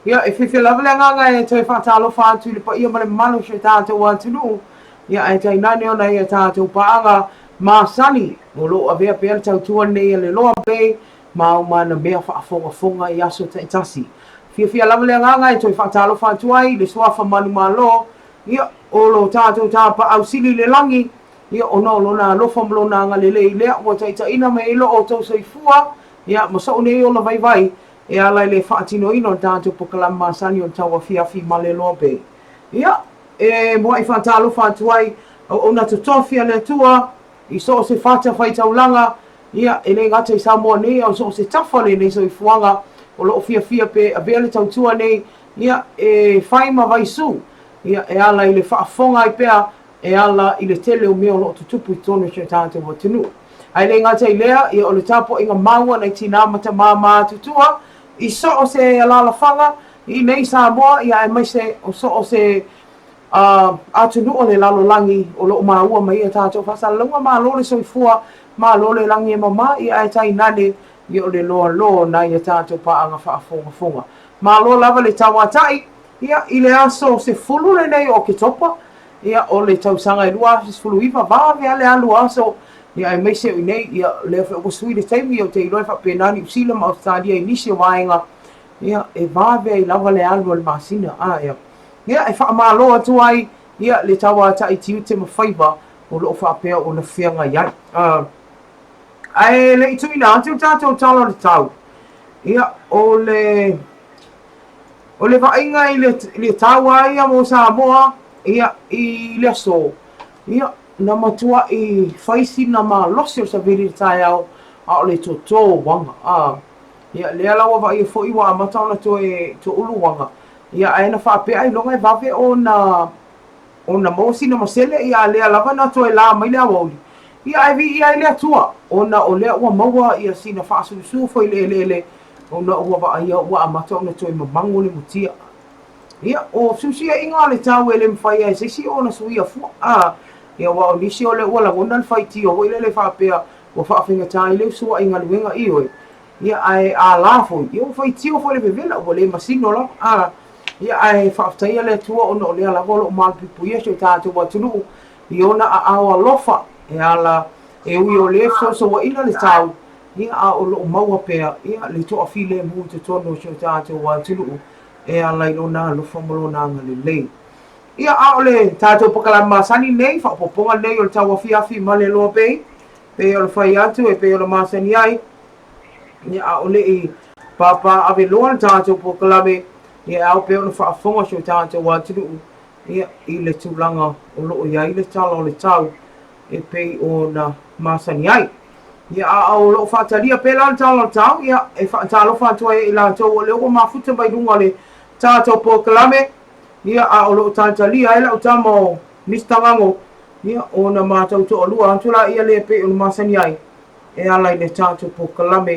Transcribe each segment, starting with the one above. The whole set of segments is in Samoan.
Ia, e fiafia lava le agaga e toe faatalofa atu i le paia ma le mamalu o si o tatou atunuu, ia ae tainane ona ia tatou paaga masani o lo o avea pea le tautua lenei a le Loa Bay ma ao ma ana mea faafogafoga i aso taitasi. Fiafia lava le agaga e toe faatalofa atu ai i le Suafa Manumalo, ia, o lo tatou Tapaau Sili i le lagi, ia, ona o Lona alofa ma Lona agalelei lea ua taitaiina mai ai lo outou soifua, ia, ma sou nei ola vaivai e ala i le faatinoina o le tatou polokalame masani o le Tauafiafi ma le Loa Bay. Ia, e muai faatalofa atu ai auauna totofi a le Atua i so o se fatafaitaulaga, ia, e le gata i Samoa nei a o so o se tafa o lenei soifuaga o lo o fiafia pe avea le tautua nei, ia, e fai ma vaisu, ia, e ala i le faafofoga ai pea e ala i le tele o mea o lo o tutupu i totonu o si o tatou atunuu. Ae le gata i lea, ia o le tapuaiga mau a nai tinā ma tamā matutua i so o se alaalafaga i inei i Samoa, ia aemaise o so o se atunuu o le lalolagi o lo o maua mai ai a tatou faasalalauga. Malo le soifua, malo le lagi e mama, ia ae tainane ia o le loaloa o nai a tatou paaga faafogafoga. Malo lava le tauatai, ia i le aso 10 lenei o Oketopa, Ia, o le tausaga e 2019, vave lava le alu o aso, ia aemaise o i inei, ia, lea foi ua sui le taimi, ia ou te iloa e faapena Niu Sila ma Ausetalia i nisi o vaega, ia, e vave ai lava le alu o le masina. A, ia. Ia, e faamalo atu ai, ia, le tauatai tiute ma faiva o lo o faapea ona feagai ai. A, ae le i tuuina atu le tatou tala o le tau, ia, o le O le vaaiga i le, i le taua ia mo Samoa, ia, i le aso, ia, na matuaʻi fai sina malosi o le savili i le taeao, a o le toto uaga. A, ia, lea la ua vaaia foi ua amata ona toe toulu uaga, ia, ae na faapea ailoga e vave ona, ona maua sina masele, ia, a lea lava na toe la mai le aoauli, ia, ae viia ai le Atua, ona o lea ua maua ia sina faasusu foi i le eleele, Ona ua vaaia ua amata ona toe mamago le mutia. Ia, o fesuisuiaiga o le tau e le mafai lava e se isi ona suia fua. A, ia aua o nisi o lea ua lagona le faitio foi lele faapea ua faafaigata ai le usuai galuega, ioe. Ia, ae a la foi, ia ua faitio foi le vevela, ua le masino lava. A, ia, ae faafetaia le Atua ona o lea lava o lo o malupuipuia si o tatou atunuu i ona aao alofa e ala e ui o lea fesoasoaina le tau, Ia, a o lo o maua pea, ia, le toafilemu i totonu o si o tatou atunuu e ala i Lona alofa ma Lona agalelei. Ia, a o le tatou pakalame masani nei, faaopoopoga nei o le tauafiafi ma le loa pei, pei o le fai atu e pei ona masani ai, ia, a o le i pāpā ave loa le tatou polokalame, ia, e ao pea ona faafofoga si o tatou atunuu, ia, i le tulaga o lo o i ai le tala o le tau e pei ona masani ai. Ia, a o lo o faatalia pea la le tala o le tau, ia, e faatalofa atu ai ia i latou o lea ua mafuta mai luga o le tatou polokalame, ia, a o lo o talitalia ai lau tama o Mister Gago, ia, ona matou toalua atu laia lea e pei ona masani ai e ala i le tatou polokalame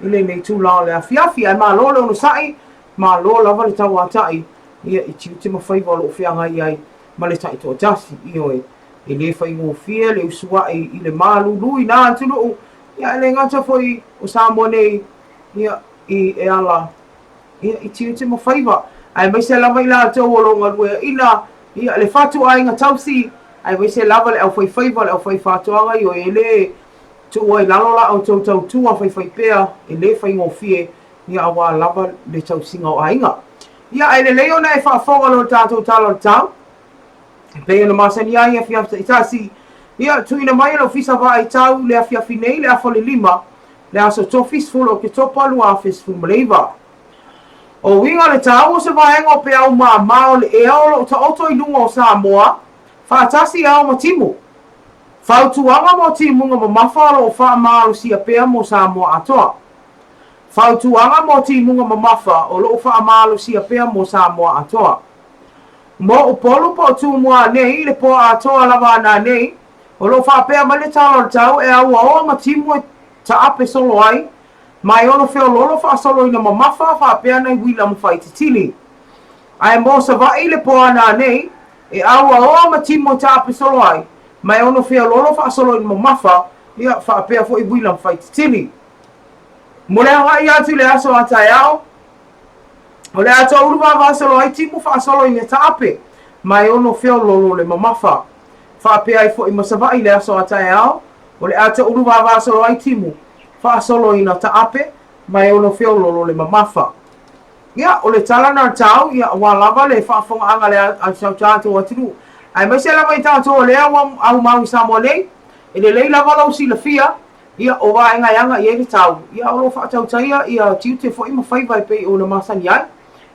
i lenei itula o le afiafi. Ae malo le onosai, malo lava le tauatai, ia, i tiute ma faiva o lo o feagai ai ma le taitoatasi, ioe. E le faigofie le usuai i le malulu i nā atunuu, ia e le gata foi o Samoa nei, ia, i e ala, ia, i tiute ma faiva, aemaise lava i latou o lo o galueaina, ia, le fatuaiga tausi, aemaise lava le aufaifaiva, le aufaifatoaga, ioe, e le tuua i lalo la outou tautua faifaipea, e le faigofie, ia, aua lava le tausiga o aiga. Ia, ae lelei ona e faafofoga loa i le tatou Tala o le Tau. E pei ona masani ai i afiafi taitasi, ia, tuuina mai e le Ofisa Vaai Tau i le afiafi nei le afa o le 5, le aso Tofi 10 Oketopa 2019. O uiga o le tau o se vaega o peau māmā o le ea o lo o taoto i luga o Samoa, faatasi ao ma timu. Fautuaga mo timuga mamafa o lo o faamalosia pea mo Samoa atoa. Fautuaga mo timuga mamafa o lo o faamalosia pea mo Samoa atoa. Mo Upolu po o Tumua nei, i le po atoa lava ana nei, o lo o faapea mai le tala o le tau e auaoa ma timu e taape solo ai, ma e ono feoloolo faasoloina mamafa faapea nai uila ma faititili. Ae mo Savaii i le po ana nei, e auaoa ma timu e taape solo ai, ma e ono feoloolo faasoloina mamafa, ia, faapea foi uila ma faititili. Mo le agai atu i le aso a taeao, O le a toaulu vavasolo ai timu faasolo i Netaape, ma e ono feoloolo le mamafa. Faapea ai foi ma Savaii i le aso a taeao, o le a toaulu vavasolo ai timu faasolo i Nataape, ma e ono feoloolo le mamafa. Ia, o le tala na tau, ia, aua lava le faafofogaaga a le a si o tatou atunuu, aemaise lava i tatou o lea ua aumau i Samoa nei, e lelei lava lou silafia, Ia, o vaega e aga i ai le tau, ia, o lo o faatautaia ia tiute foi ma faiva e pei ona masani ai,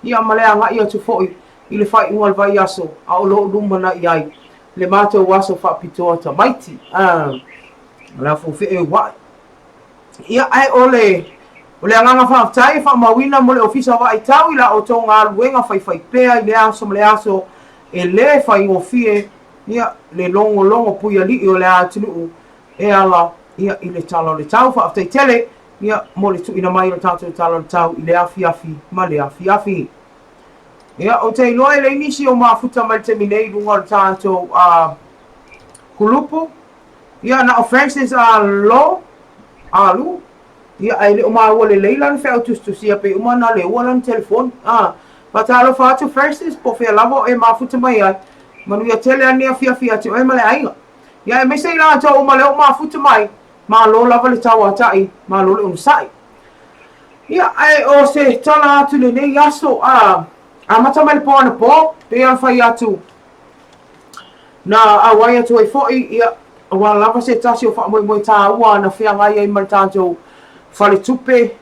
ia, ma le agai atu foi i le faaiuga o le vaiaso a o lo o lumanai ai le matou aso faapitoa tamaiti, a, la fou feeua'i. Ia, ae o le, o le agaga faafetai e faamauina mo le Ofisa o Vaai Tau i la outou galuega faifaipea i lea aso ma lea aso, e le faigofie, ia, le logologo puialii o le atunuu e ala ia i le Tala o le Tau. Faafetai tele ia mo le tuuina mai o le tatou Tala o le Tau i le afiafi ma le afiafi. Ia, ou te iloa e leai nisi o mafuta mai le taimi nei i luga o le tatou uh, kulupu. Ia, na o Francis a Lo, a Lu, ia, ae le o maua lelei lana feau tusitusia pei uma na leua lana telefoni. Ah, faatalofa atu Francis, po o fea lava o e mafuta mai ai. Manuia tele ane afiafi ia te oe ma le aiga. Ia aemaise i latou uma lea ua mafuta mai, malo lava le tauata'i, malo le onosai. Ia, ae o se tala atu i lenei aso, a, amata mai le po anapo, pei ona fai atu, na auai atu ai foi, ia, aua lava se tasi o faamoemoe tāua na feagai ai ma le tatou faletupe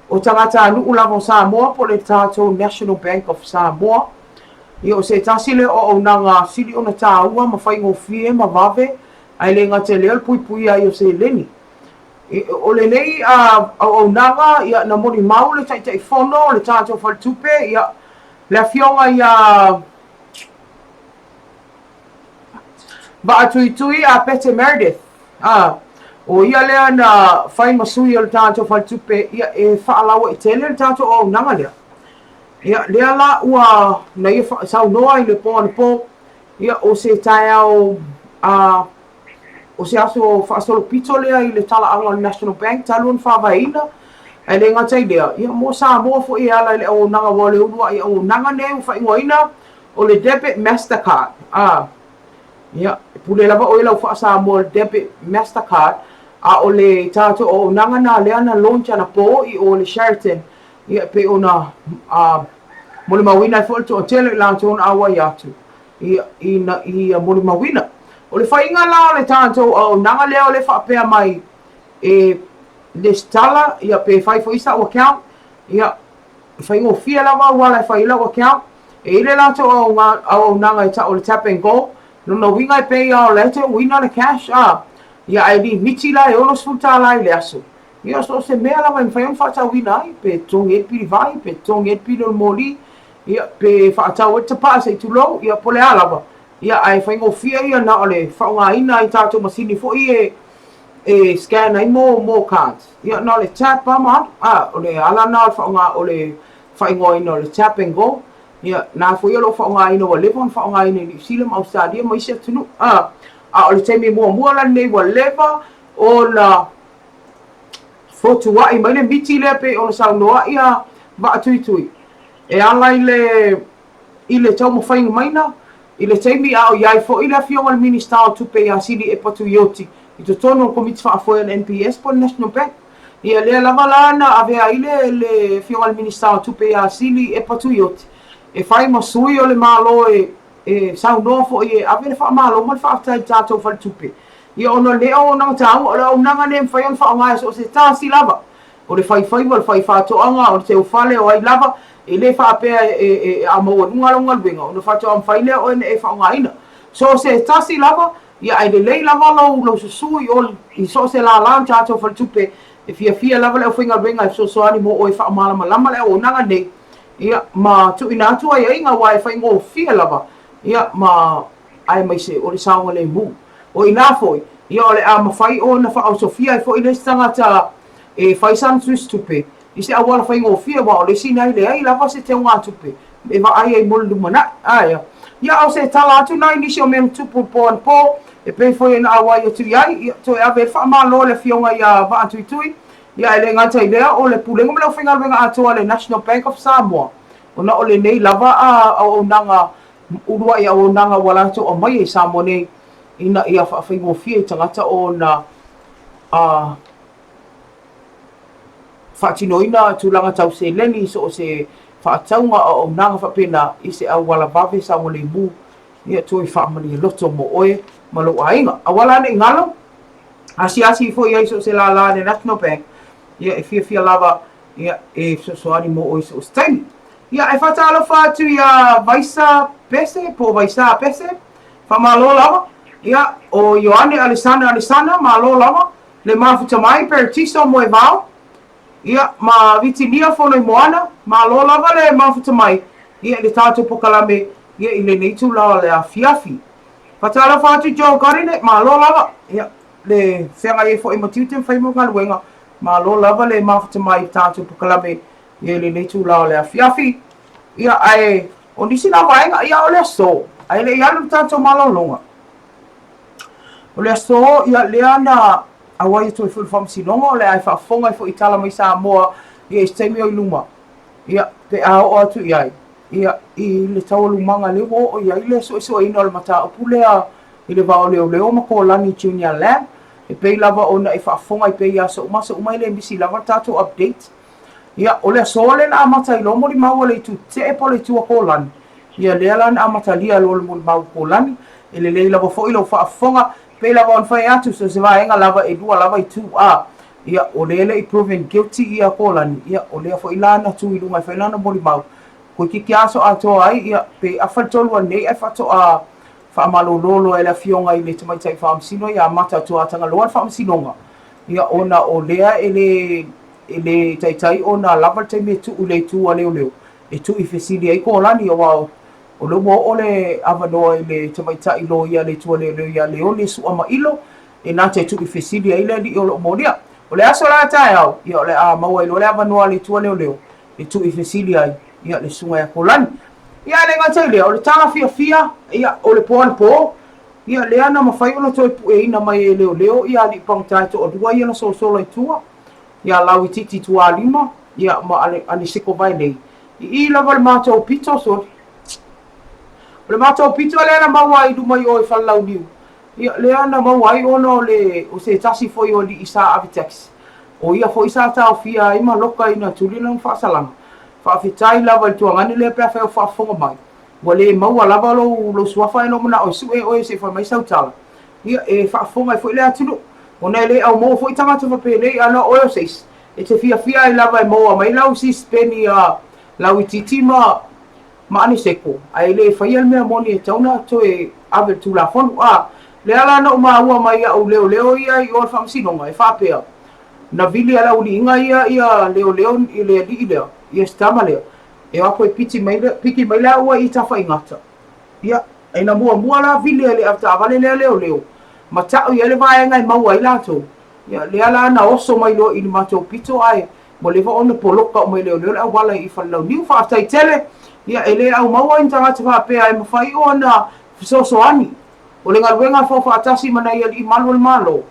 o tagatanuu lava o Samoa po o le tatou National Bank of Samoa. Ia, o se tasi lea o auaunaga sili ona tāua ma faigofie ma vave, ae le gata i lea o le puipuia ai o seleni. O lenei auaunaga, ia, na molimau le Taitaifono o le tatou Faletupe, ia, le Afioga ia Vaatuitui a Pete Meredith, ā, ʻo ia lea na fai ma sui o le tatou Faletupe, ia, e faalauaitele le tatou auaunaga lea. Ia, lea la ua na ia saunoa i le po anapo, ia, o se taeao, a, o se aso faasolopito lea i le talaaga o le National Bank talu ona faavaeina. Ae le gata i lea, ia, mo Samoa foi e ala i le auaunaga, aua o le uluai auaunaga lenei ua faaigoaina o le Debit Mastercard. A, ia, e pule lava oe i lau faa-Samoa i le Debit Mastercard, a o le tatou auaunaga lena lea na launch anapo i o i le Sheraton, Ia, e pei ona molimauina ai foi le toatele o i latou na auai atu, ia, ina ia molimauina. O le faiga la o le tatou auaunaga lea o lea e faapea mai e lesitala, ia, pe fai foi sau account, ia, e faigofie lava auala e fai ai lau account. E i ai le latou auaunaga e tau o le tap and go, lona uiga e pei lava o la e toe uina le cash, a, ia, ae limiti la e $60 i le aso. Ia, so o se mea lava e mafai ona faatauina ai, pe totogi ai le pili vai, pe totogi ai le pili o le moli, ia, pe faatau ai le tapaa se i tulou, ia, po o le a lava, ia, ae faigofie ia na o le faaaogaina i tatou masini foi e, e scan ai mo, mo cards. Ia, na o le tap lava ma alu. A, o le ala lena o le faaaoga, o le faaigoaina o le tap and go. Ia, na foi o lo o faaaogaina, ua leva ona faaaogaina i Niu Sila ma Ausetalia ma isi atunuu. A, a o le taimi muamua la lenei ua leva ona fotua'i mai le miti lea pei ona saunoa ia Vaatuitui e ala i le i le taumafaiga maina i le taimi a o i ai foi le Afioga i le Minisita o Tupe ia Sili Epa Tuioti i totonu o le Komiti Faafoe a le NPS po o le National Bank. Ia lea lava la na avea ai le le Afioga i le Minisita o Tupe ia Sili Epa Tuioti e fai ma sui o le Malo e e saunoa foi e ave le faamalo ma le faafetai i le tatou faletupe. Ia ona o lenei auaunaga taua, o le auaunaga lenei e mafai ona faaaoga e so o se tasi lava, o le faifaiva, o le faifaatoaga, o le teufale, o ai lava, e le faapea e a maualuga lau galuega ona faatoa mafai lea oe ona e faaaogaina. So o se tasi lava, ia ae lelei lava lou, lou susu i o i so o se lala o le tatou faletupe, e fiafia lava le aufaigaluega e fesoasoani mo oe e faamalamalama le auaunaga lenei, ia, ma tuuina atu aiaiga aua e faigofie lava, ia, ma aemaise o le saogalemu. O i ina foi, ia o le a mafai ona faaosofia ai foi le isi tagata e fai sana tusitupe i se auala faigofie, aua o le isi ina e leai lava se teugatupe e vaai ai mo le lumanai. Ae, ia o se tala atu na i nisi o mea na tupu i po anapo, e pei foi ona auai atu i ai, ia, toe ave ai le faamalo i le Afioga ia Vaatuitui, ia e le gata i lea, o le Pulega ma le Aufaigaluega atoa a le National Bank of Samoa. Ona o lenei lava a auaunaga, uluai auaunaga ua latou aumaia i Samoa nei ina ia faafaigofie i tagata ona a faatinoina tulaga tau seleni i so o se faatauga o auaunaga faapena i se auala vave saogalemu, ia toe faamalie loto mo oe ma lou aiga. Aua la ne i galo, asiasi ifo i ai so o se lālā a le National Bank, ia e fiafia lava ia e fesoasoani mo oe i so o se taimi. Ia, e faatalofa atu iā Vaisa Pese po o Vaisā Pese, faamalo lava. Ia, o Ioane Alesana Alesana, malo lava. Le mafuta mai, Peretiso Moevao, ia, ma Vitinia Fonoimoana, malo lava le mafuta mai, ia, i le tatou pokalame, ia, i lenei itula o le afiafi. Faatalofa atu Joe Godinette, malo lava, ia, le feagai ai foi ma tiute ma faiva ma galuega, malo lava le mafuta mai i le tatou pokalame, ia, i lenei itula o le afiafi. Ia, ae o nisi na vaega, ia, o le aso, ae le i alu le tatou malologa. O le aso, ia, lea na auai atu ai foi i le Faamasinoga, o le a e faafofoga ai foi i tala mai Samoa, ia, i se taimi o i luma, ia, pe a oo atu i ai, ia, i le taualumaga lea ua oo i ai le suesueina o le mataupu lea i le va o leoleo ma Kolani Junior Lam, e pei lava ona e faafofoga ai pea i aso uma aso uma e le misi lava le tatou update. Ia, o le aso lea na amata ai loa molimau a le itu tetee po o le itu a Kolani. Ia, lea la na amatalia loa le molimau a Kolani. E lelei lava foi lou faafofoga, pei lava ona fai atu, so o se vaega lava e lua lava itu a. Ia, o lea e le i proven guilty ia Kolani, ia, o lea foi la na tu i luga e fai lana molimau. Toeitiiti aso atoa ai, ia, pe afa le tolu anei ae faatoa faamalolo loa e le Afioga i le Tamaitai Faamasino ia amata atu Atagaloa le Faamasinoga, ia, ona o lea e le, e le taitai ona lava le taimi e tuu i le itu a leoleo e tuu i fesili ai Kolani, aua o lea ua oo le avanoa i le tamaitai loia a le itu a leoleo ia Leone Suamailo e na te tuu i fesili ai le alii o lo o molia. O le aso la taeao, ia o le a maua ai loa le avanoa a le itu a leoleo e tuu i fesili ai ia le susuga ia Kolani. Ia e le gata i lea, o le tala fiafia, ia o le po anapo, ia lea na mafai ona toe pueina mai e leoleo ia alii pagota e toalua ia na sosola i tua, ia Lauitiiti Tualima, ia ma Aneseko Vaelei. I i lava le matou pito, soli. O le matou pito lea na maua ai i luma i o i Falelauniu, Ia, lea na maua ai ona o le, o se tasi foi o alii sa ave taxi, o ia foi sa taofia ai ma loka ina tuli lana faasalaga. Faafetai lava i le tuagane lea pe afai o faafofoga mai. Ua le maua lava lou, lou suafa ae na ou manao e sue oe se i fai mai sau tala. Ia, e faafofoga ai foi le atunuu, ona e le aumaua foi tagata faapenei, a na o oe o se isi, e te fiafia ai lava e maua mai lau sisipeni a Lauitiiti ma ma Aneseko, ae le faia le mea moni e tatau ona toe ave i le Tulafono. A lea la na ou maua mai au leoleo ia i o i le Faamasinoga, e faapea, na vili e le auliiga ia ia leoleo i le alii lea, ia si tama lea, e o atu e piti mai le, piki mai le aua i Tafaigata. Ia, e na muamua la vili e le avetaavale lea leoleo, ma tau i ai le vaega e maua ai latou. Ia, lea la na oso mai loa i le matou pito ae Ua leva ona poloka uma e leoleo le auala i Falelauniu. Faafetai tele. Ia, e le aumaua ni tagata faapea e mafai ona fesoasoani. O le galuega e faufaatasi ma nai alii malu o le Malo,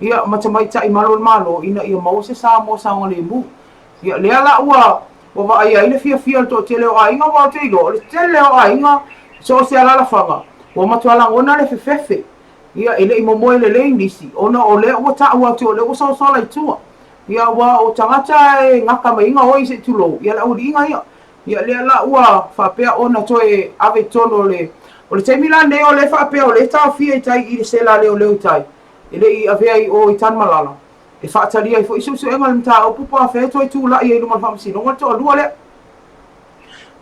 ia, ma tamaitai malu o le Malo ina ia maua se Samoa saogalemu. Ia, lea la ua ua vaaia ai le fiafia o le toatele o aiga, aua ou te iloa, o le tele o aiga i so o se alaalafaga, ua matua lagona le fefefe. Ia, e le i momoe lelei nisi, ona o lea ua taua atu o lea ua sosola i tua. Ia, aua o tagata e gata mai ai gaoi se i tulou, ia le aualiiga ia. Ia, lea la ua faapea ona toe ave i totonu o le, o le taimi la lenei o lea e faapea o lea e taofia i tai i le sela a leoleo i tai, e le i avea i o i Tanumalala, e faatalia ai foi suesuega o le mataupu po o afea e toe tulai ai i luma o le Faamasinoga le toalua lea.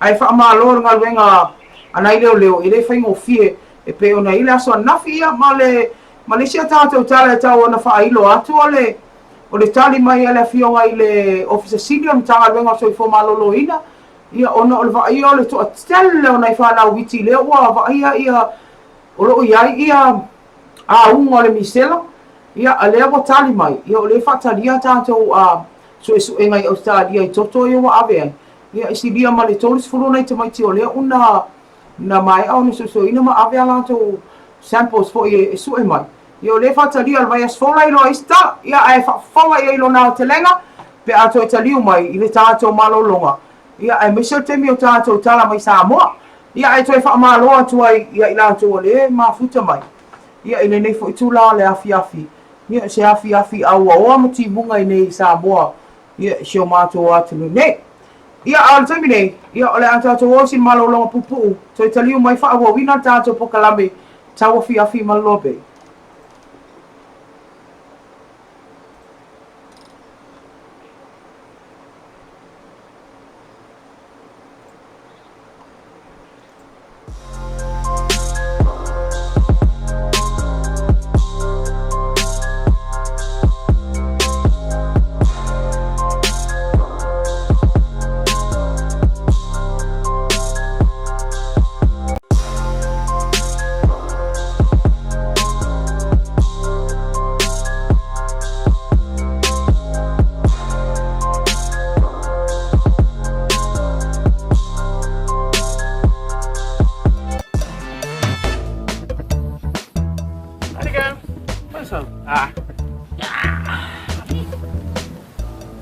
Ae faamalo le galuega a nai leoleo, e le faigofie e pei ona i ai le aso ananafi, ia, ma le, ma le isi a tatou tala e tau ona faailo atu o le, O le tali mai a le Afioga i le Ofisa Sili o le Matagaluega o le Soifua Maloloina, ia ona o le vaaia o le toatele o nai fanau iti lea ua vaaia ia o lo o i ai ia auga o le misela, ia a lea ua tali mai, ia o lea e faatalia tatou a suesuega i Ausetalia i toto ia ua ave ai, ia e silia ma le 30 nai tamaiti o lea una na maea ona suesueina ma ave a latou samples foi e sue mai. Ia o lea e faatalia o le vaiaso fou la iloa ai se tala. Ia ae faafofoga i ai lona aotelega pe a toe taliu mai i le tatou malologa. Ia, aemaise o le taimi o tatou tala mai Samoa. Ia, ae toe faamalo atu ai ia i latou o lea e mafuta mai, ia, i lenei foi itula o le afiafi, ia, se afiafi auaoa ma timuga i nei i Samoa, ia, i si o matou atunuu nei. Ia, a o le taimi nei, ia, o le a tatou o i sina malologa puupuu, toe taliu mai faaauauina le tatou pokalame tauafiafi ma le Loa Bay.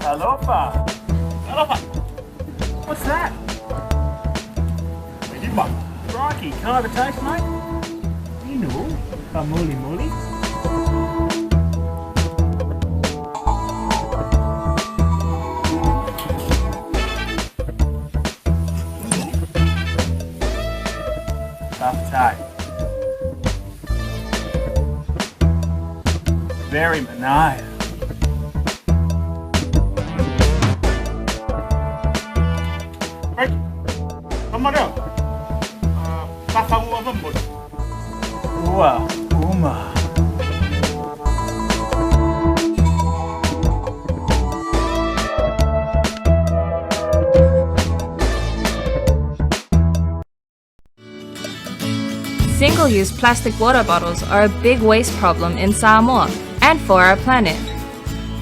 Talofa. Talofa. What's that? Crikey, can I have a taste, mate? Inu, kamuli muli. Buff Very nice. Ua uma. Single-use plastic water bottles are a big waste problem in Samoa and for our planet.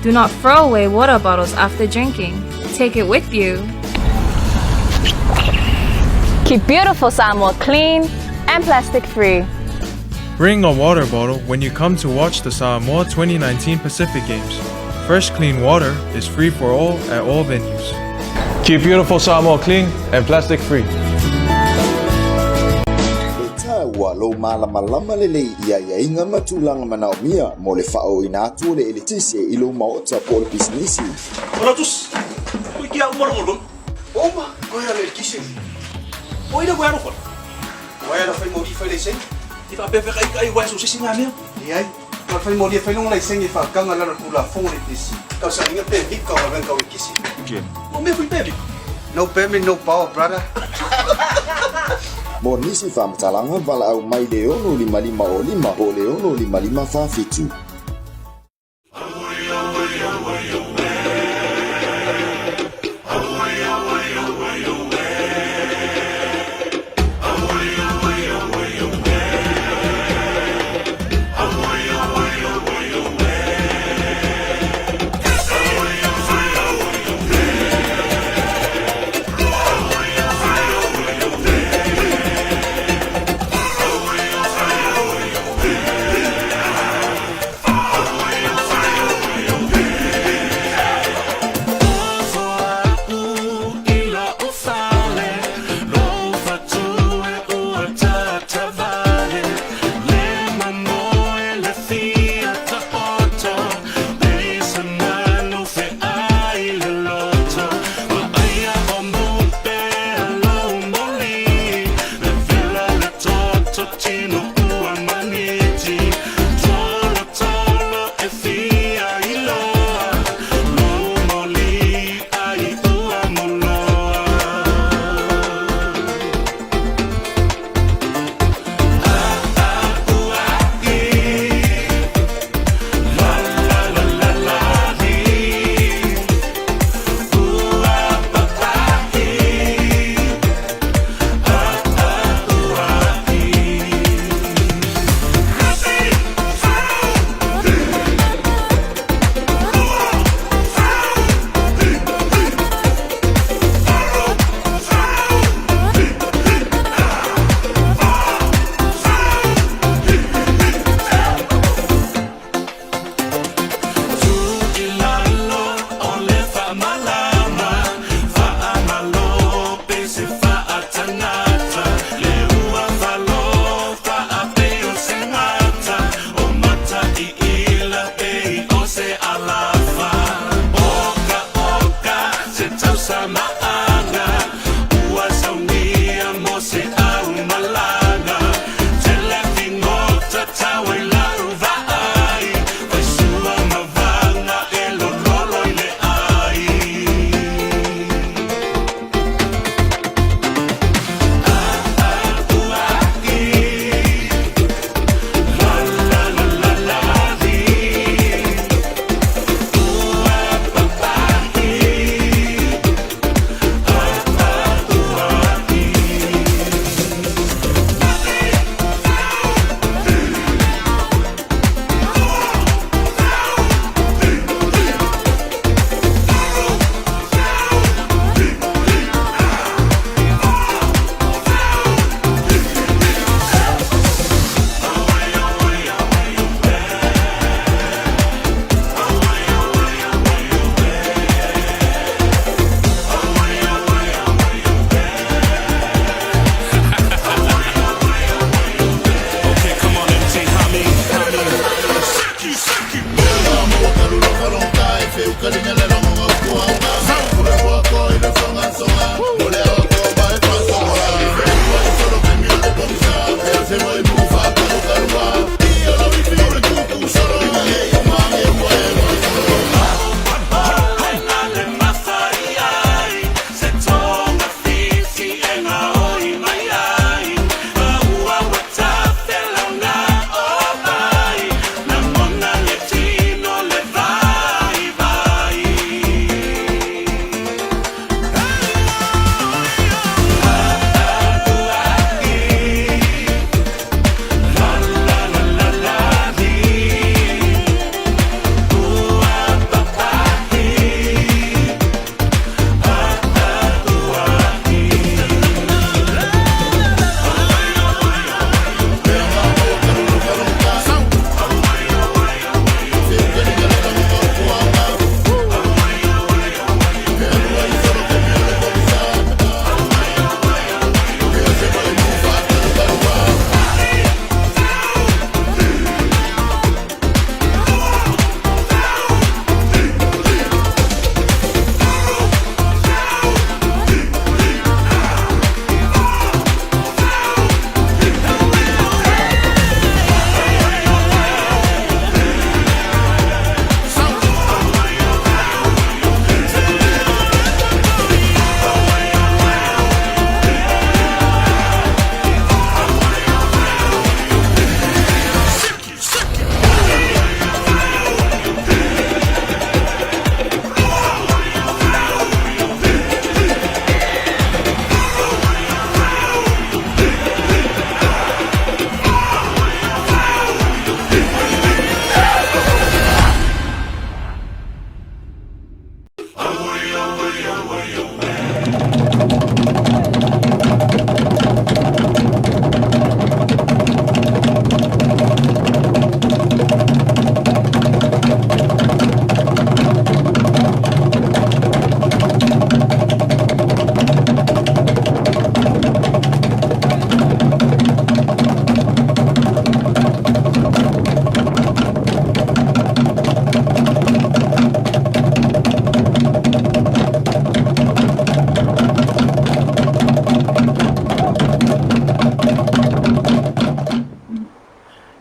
Do not throw away water bottles after drinking. Take it with you. Keep beautiful Samoa clean and plastic free. Bring a water bottle when you come to watch the Samoa 2019 Pacific Games. Fresh, clean water is free for all at all venues. Keep beautiful Samoa clean and plastic free. E taua lou malamalama lelei i aiaiga ma tulaga manaomia mo le faaooina atu o le eletise i lou maota po o le pisinisi. Mo nisi faamatalaga, valaau mai le 6 5 0 5 po o le 6 5 5 4 7.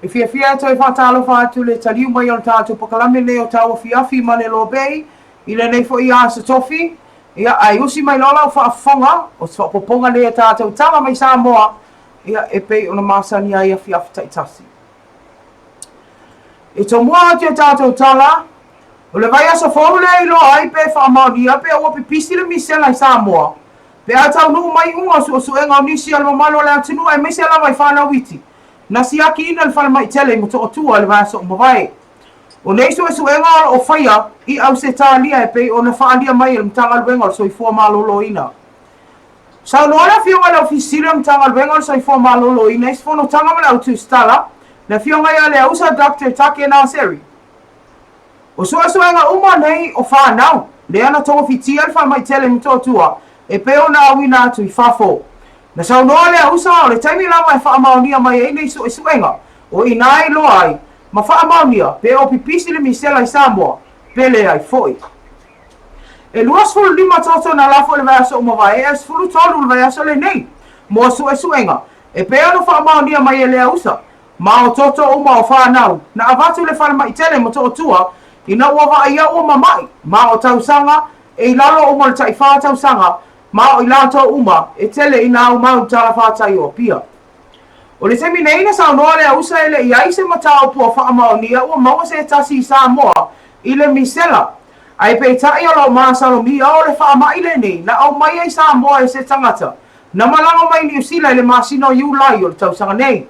E fiafia e toe faatalofa atu le taliu mai o le tatou pakalame nei o Tauafiafi ma le Lobei i lenei foi aso tofi. Ia, ae usi mai loa lau faafofoga, o se faaopoopoga lenei a tatou tala mai Samoa, ia, e pei ona masani ai afiafi taitasi. E tomua atu i a tatou tala, o le vaiaso fou lea e iloa ai pe faamaonia pe ua pipisi le misela i Samoa, pe a taunuu mai iuga o suesuega o nisi o le mamalu o le atunuu aemaise lava i fanau iti na siakiina i le falemai tele i Motootua i le vaiaso ua mavae. O nei suesuega o lo o faia i Ausetalia e pei ona faaalia mai e le Matagaluega o le Soifua Maloloina. Saunoa le Afioga i le Ofisa Sili o le Matagaluega o le Soifua Maloloina i se fonotaga ma le au tusitala, le Afioga ia Leausa Doctor Take Naseri. O suesuega uma nei o fanau, lea na togafitia le falemai tele i Motootua e pei ona auina atu i fafo. Na saunoa Leausa o le taimi lava e faamaonia mai ai nei suesuega, o i ina e iloa ai ma faamaonia pe o pipisi le misela i Samoa pe leai foi. E 25 toto na lafo i le vaiaso ua mavae ae 13 le vaiaso lenei mo suesuega e pei ona faamaonia mai e Leausa ma o toto uma o fanau na avatu i le falemai tele Motootua ina ua vaaia ua mama'i ma o tausaga e i lalo uma o le tai-fa tausaga ma o i latou uma e tele ina aumau i talafatai o Apia. O le taimi nei na saunoa le Ausa e le i ai se mataupu o faamaonia ua maua se tasi i Samoa i le misela. Ae peitai o lo o masalomia o le faamai lenei na aumaia i Samoa e se tagata na malaga mai Niu Sila i le masina o Iulai o le tausaga nei.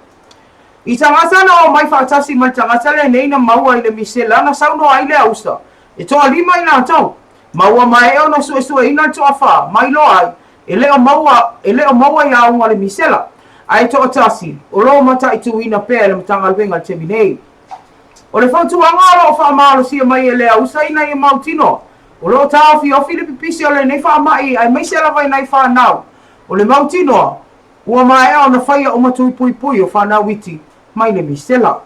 I tagata na omai faatasi ma le tagata lenei na maua i le misela na saunoa ai le Ausa e toalima i latou ma ua maea ona suesueina le toafa ma iloa ai E le o maua, e le o maua i auga le misela, ae toatasi o lo o mataituina pea e le Matagaluega i le taimi nei. O le fautuaga o lo o faamalosia mai e Leausa ina ia mautinoa o lo o taofiofi le pipisi o lenei faamai aemaise lava i nai fanau, o le mautinoa ua maea ona faia uma tui puipui o fanau iti mai le misela.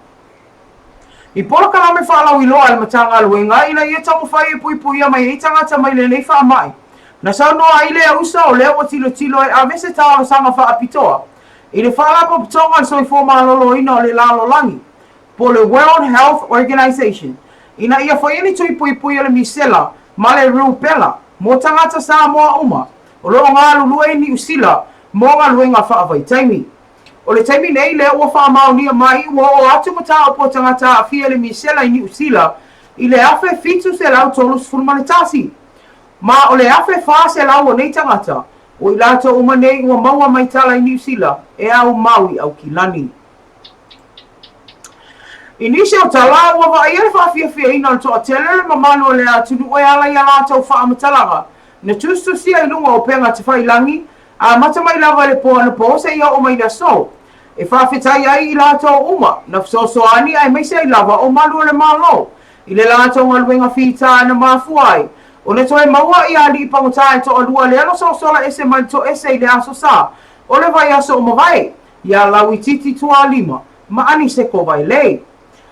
I polokalame faalauiloa a le Matagaluega ina ia taumafai e puipuia mai ai tagata mai lenei faamai, na saunoa ai le Ausa o lea ua tilotilo e ave se talosaga faapitoa i le Faalapotopotoga o le Soifua Maloloina o le Lalolagi po o le World Health Organization ina ia faia ni tui puipui o le misela ma le rubella mo tagata Samoa uma o lo o galulue i Niu Sila mo galuega faavaitaimi. O le taimi nei lea ua faamaonia mai ua oo atu mataupu o tagata aafia i le misela i Niu Sila i le 1731, ma o le 1400 o nei tagata, o i latou uma nei ua maua mai tala i Niu Sila e aumau i Aukilani. I nisi o tala, ua vaaia le faafiafiaina o le toatele o le mamalu o le atunuu e ala i a latou faamatalaga na tusitusia i luga o upega tafailangi Amata mai lava i le po anapo seia oo mai i le aso, e faafetai ai i latou uma na fesoasoani aemaise ai lava o malu o le Malo i le latou galuega fita na mafua ai ona toe maua i alii pagota e toalua lea na sosola ese mai le toese i le Aso Sa o le vaiaso o mavae ia Lauititi Tualima ma Aniseko Vailei.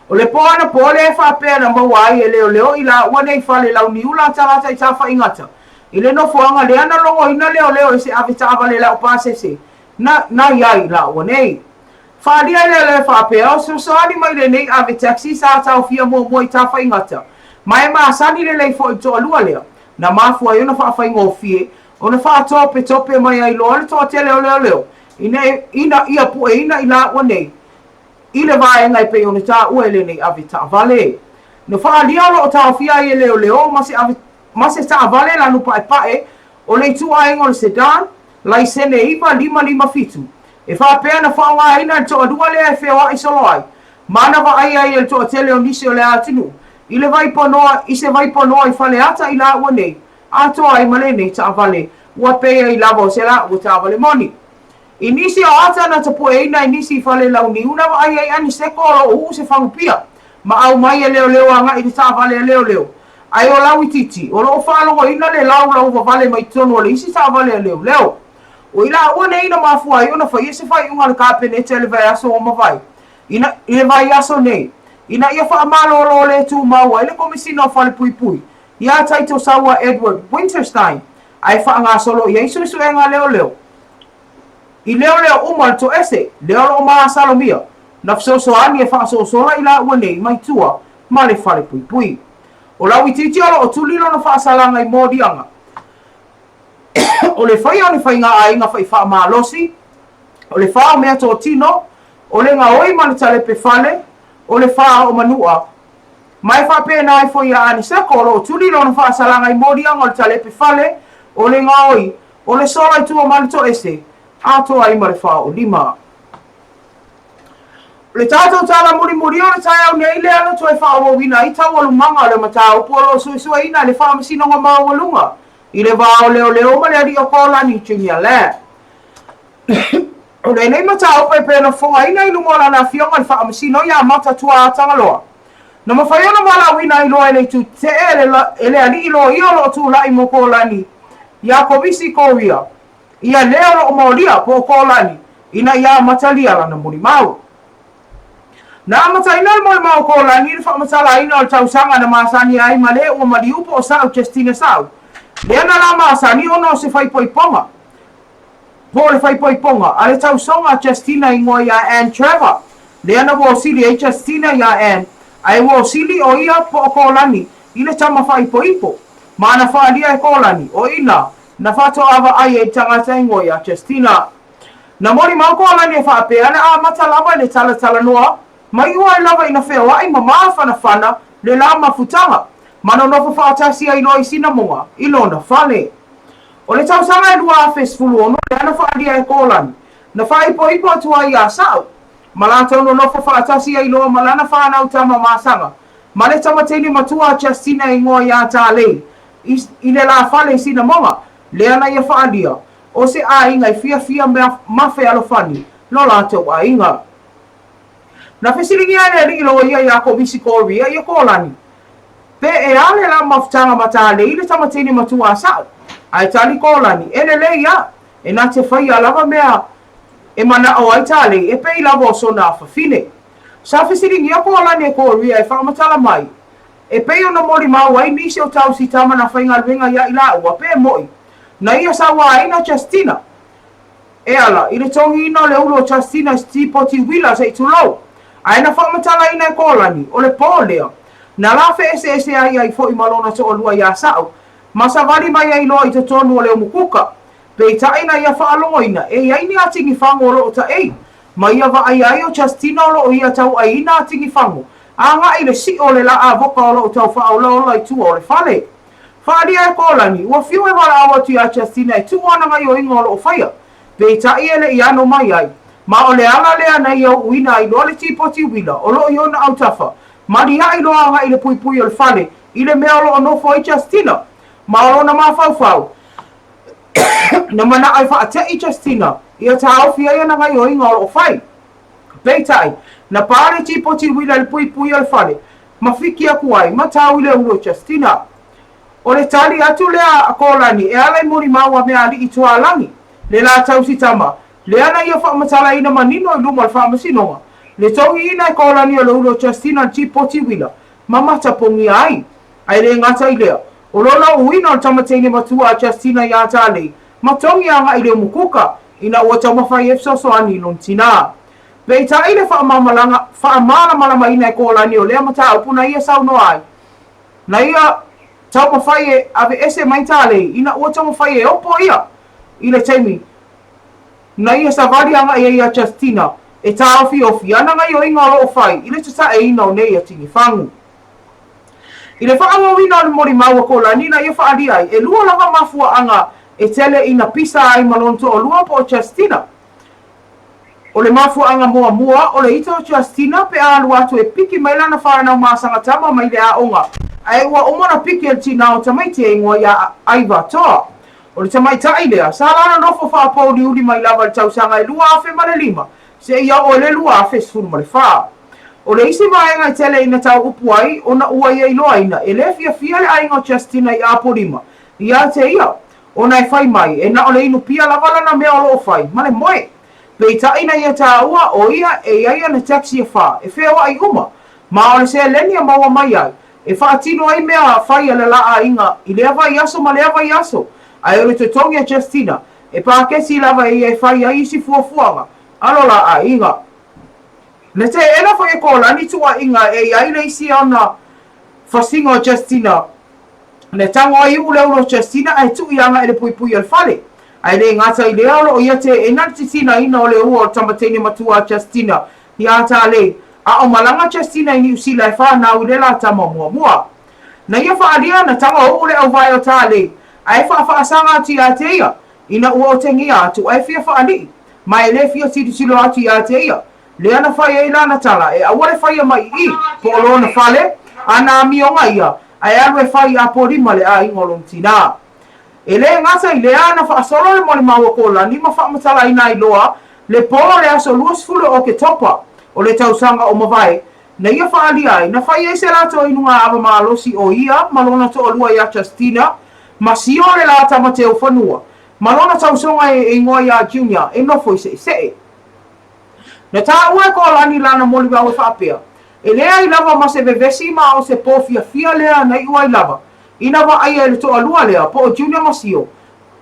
O le po anapo lea e faapea na maua ai e leoleo i laua nei fale launiula a tagata i Tafaigata i le nofoaga lea na logoina leoleo i se ave taavale laupasese na na i ai laua nei. Faaalia e leoleo e faapea o se fesoasoani mai lenei ave taxi sa taofia muamua i Tafaigata ma e masani lelei foi i le toalua lea na mafua ai ona faafaigofie ona faatopetope mai ai loa le toatele o leoleo ina ia pueina i laua nei i le vaega e pei ona taua e lenei ave taavale. Na faaalia o lo o taofia ai e leoleo ma se ave ma se taavale lanu paepae o le ituaiga o le sedan, laisene 9557, e faapea na faaaogaina e le toalua lea e feoai solo ai ma na vaaia ai e le toatele o nisi o le atunuu i le vaipanoa i se vaipanoa i Faleata i laua nei atoa ai ma lenei taavale ua pei ai lava o se laua taavale moni. I nisi o ata na tapueina i nisi i fale launiu na vaai ai Aniseko o lo o uu se fagupia ma aumai e leoleo agai i le taavale a leoleo. Ae o Lauitiiti o lo o faalogoina le laulau vavale mai totonu o le isi taavale a leoleo. O i laua nei na mafua ai ona faia se faaiuga a le Kapeneta i le vaiaso ua mavae ina i le vaiaso nei ina ia faamalolo le tumau ai le Komesina o Falepuipui iā Taitosaua Edward Winterstein ae faagasolo i ai suesuega a leoleo i leoleo uma o le toese lea o lo o masalomia na fesoasoani e faasoasola i laua nei mai tua ma le falepuipui. O Lauitiiti o lo o tuli lona faasalaga i moliaga o le faia o ni faiga-aiga faifaamalosi, o le fao meatotino, o le gaoi ma le talepe fale, o le faaoo manua, ma e faapena ai foi iā Aniseko o lo o tuli lona faasalaga i moliaga o le talepe fale, o le gaoi, o le sola i tua ma le toese, atoa ai ma le faaoo lima. O le tatou tala mulimuli o le taeao nei lea na toe faaauauina ai taualumaga o le mataupu o lo o suesueina e le Faamasinoga Maualuga i le va o leoleo ma le alii o Kōlani Junior Lam. O lenei mataupu e pei ona fofogaina i luma o lana afioga i le Faamasino iā Mata Tuaatagaloa. Na mafai ona valaauina ai loa e le itu tetee e le alii loia o lo o tulai mo Kōlani iā Komisi Korea ia lea o lo o molia po o Kōlani ina ia amatalia lana molimau. Na amataina le molimau o Kōlani i le faamatalaina o le tausaga na masani ai ma le ua maliu po o Sa'u Justina Sa'u lea na la masani ona o se faaipoipoga po o le faaipoipoga a le tausoga a Justina igoa iā Ann Trevor lea na uosili ai Justina iā Ann ae uosili o ia po o Kōlani i le tama faaipoipo ma na faaalia e Kōlani o ina na faatoa vaai ai le tagata igoa iā Justina. Na molimau Kōlani e faapea na amata lava i le talatalanoa ma iu ai lava ina feoai ma māfanafana le la mafutaga ma nonofo faatasi ai loa i Sinamoga i lona fale. O le tausaga e 2016 lea na faaalia e Kōlani na faaipoipo atu ai iā Sa'u ma latou nonofo faatasi ai loa ma lana fanau tama masaga ma le tamateine matua a Justina e igoa iā Talei i le la fale i Sinamoga lea na ia faaalia o se aiga e fiafia ma fealofani lo latou aiga. Na fesiligia e le alii loia iā Komisi Korea ia Kōlani, Pe e a le la mafutaga ma Talei le tamateine matua a Sa'u? Ae tali Kōlani, E lelei a, e na te faia lava mea e mana'o ai Talei e pei lava o sona afafine. Sa fesiligia Kōlani e Korea e faamatala mai, E pei ona molimau ai nisi o tausi tama na faigaluega iā i laua, pe mo'i, na ia sauaina Justina. E ala i le togiina o le ulu o Justina i se tipoti uila se i tulou, ae na faamatalaina e Kōlani, o le pō lea, na la feeseese ai ai fo'i ma lona toalua iā Sa'u, ma savali mai ai loa i totonu o le umukuka. Peitai na ia faalogoina e i ai ni atigi fago o lo o taʻei, ma ia vaaia ai o Justina o lo o ia tauaiina atigi fago, agai i le siʻo o le laa avoka o lo o tau faaolaola i tua o le fale. Faaalia e Kōlani, ua fiu e valaau atu iā Justina e tuu ana gaioiga o lo o faia, peitai e le i ano mai ai. Ma o le ala lea na ia uuina ai loa le tipoti uila o lo o i ona autafa, ma liaʻi loa agai i le puipui o le fale i le mea o lo o nofo ai Justina. Ma o lona mafaufau, na manaʻo e faateʻi Justina ia taofi ai ana gaioiga o lo o fai. Peitai, na pā le tipoti uila i le puipui o le fale, ma fiki aku ai, ma tau i le ulu o Justina. O le tali atu lea a Kōlani e ala i molimau a Meaaliʻi Tualagi, le la tausi tama, lea na ia faamatalaina manino i luma o le faamasinoga, le togiina e Kōlani o le ulu o Justina le tipoti uila, ma matapogia ai. Ae le gata i lea, o lona uina o le tamateine matua a Justina iā Talei, ma togi agai i le umukuka, ina ua taumafai e fesoasoani i lona tinā. Peitai le faamamalaga, faamalamalamaina e Kōlani o lea mataupu na ia saunoa ai, na ia taumafai e aveese mai Talei ina ua taumafai e opo ia i le taimi na ia savali agai ai iā Justina e tāofiofi ana gaioiga o lo o fai i le tataeina o nei atigi fagu. I le faaauauina o le molimau a Kōlani na ia faaalia ai, e lua lava mafuaaga e tele ina pisa ai ma lona toalua po o Justina. O le mafuaaga muamua, o le ita o Justina pe a alu atu e piki mai lana fanau masaga tama mai le aoga. Ae ua uma ona piki e le tinā o tamaiti e igoa iā Aiva Toa. O le tamaitai lea, sa lana nofo faapouliuli mai lava i le tausaga e 2005 seia oo i le 2014. O le isi vaega e tele ina tau upu ai ona ua ia iloaina e le fiafia le aiga o Justina i Apolima ia te ia, ona e fai mai e na o le inu pia lava lana mea o lo o fai ma le moe. Peitai na ia taua o ia e i ai ana taxi e fa e feoai uma, ma o le seleni e maua mai ai, e faatino ai mea fai a le la aiga i lea vaiaso ma lea vaiaso, ae o le totogi a Justina e paketi lava e ia e fai ai isi fuafuaga a lo la aiga. Na teena foi e Kolani tuuaiga e i ai le isi ona fasiga o Justina. Na tago ai u'u le ulo o Justina ae tu'i aga'i le puipui o le fale. Ae le gata i lea o lo'o ia teena le titinaina o le ua o le tamateine matua a Justina iā Talei, a o malaga Justina i Niusila e fanau i le la tama muamua. Na ia faalia na tago u'u le auvae o Talei ae faafaasaga atu iā te ia ina ua otegia atu ae fia faali'i ma e le fia tilotilo atu iā te ia. Lea na fai ai lana tala e aua le faia mai i i, po o lona fale, a na amioga ia, ae alu e fai i Apolima le aiga o lona tinā. E le gata i lea, na faasolo le molimau a Kolani ma faamatalaina ai loa le po o le aso 20 o Oketopa o le tausaga o mavae, na ia faaalia ai, na fai ai se latou inuga ava malosi o ia ma lona toalua iā Justina ma Sio le la tama teufanua, ma lona tausoga e igoa iā Junior e nofo i Se'ese'e. Na taua e Kolani lana molimau e faapea, E leai lava ma se vevesi ma o se pō fiafia lea na iu ai lava, ina vaaia e le toalua lea, po o Junior ma Sio,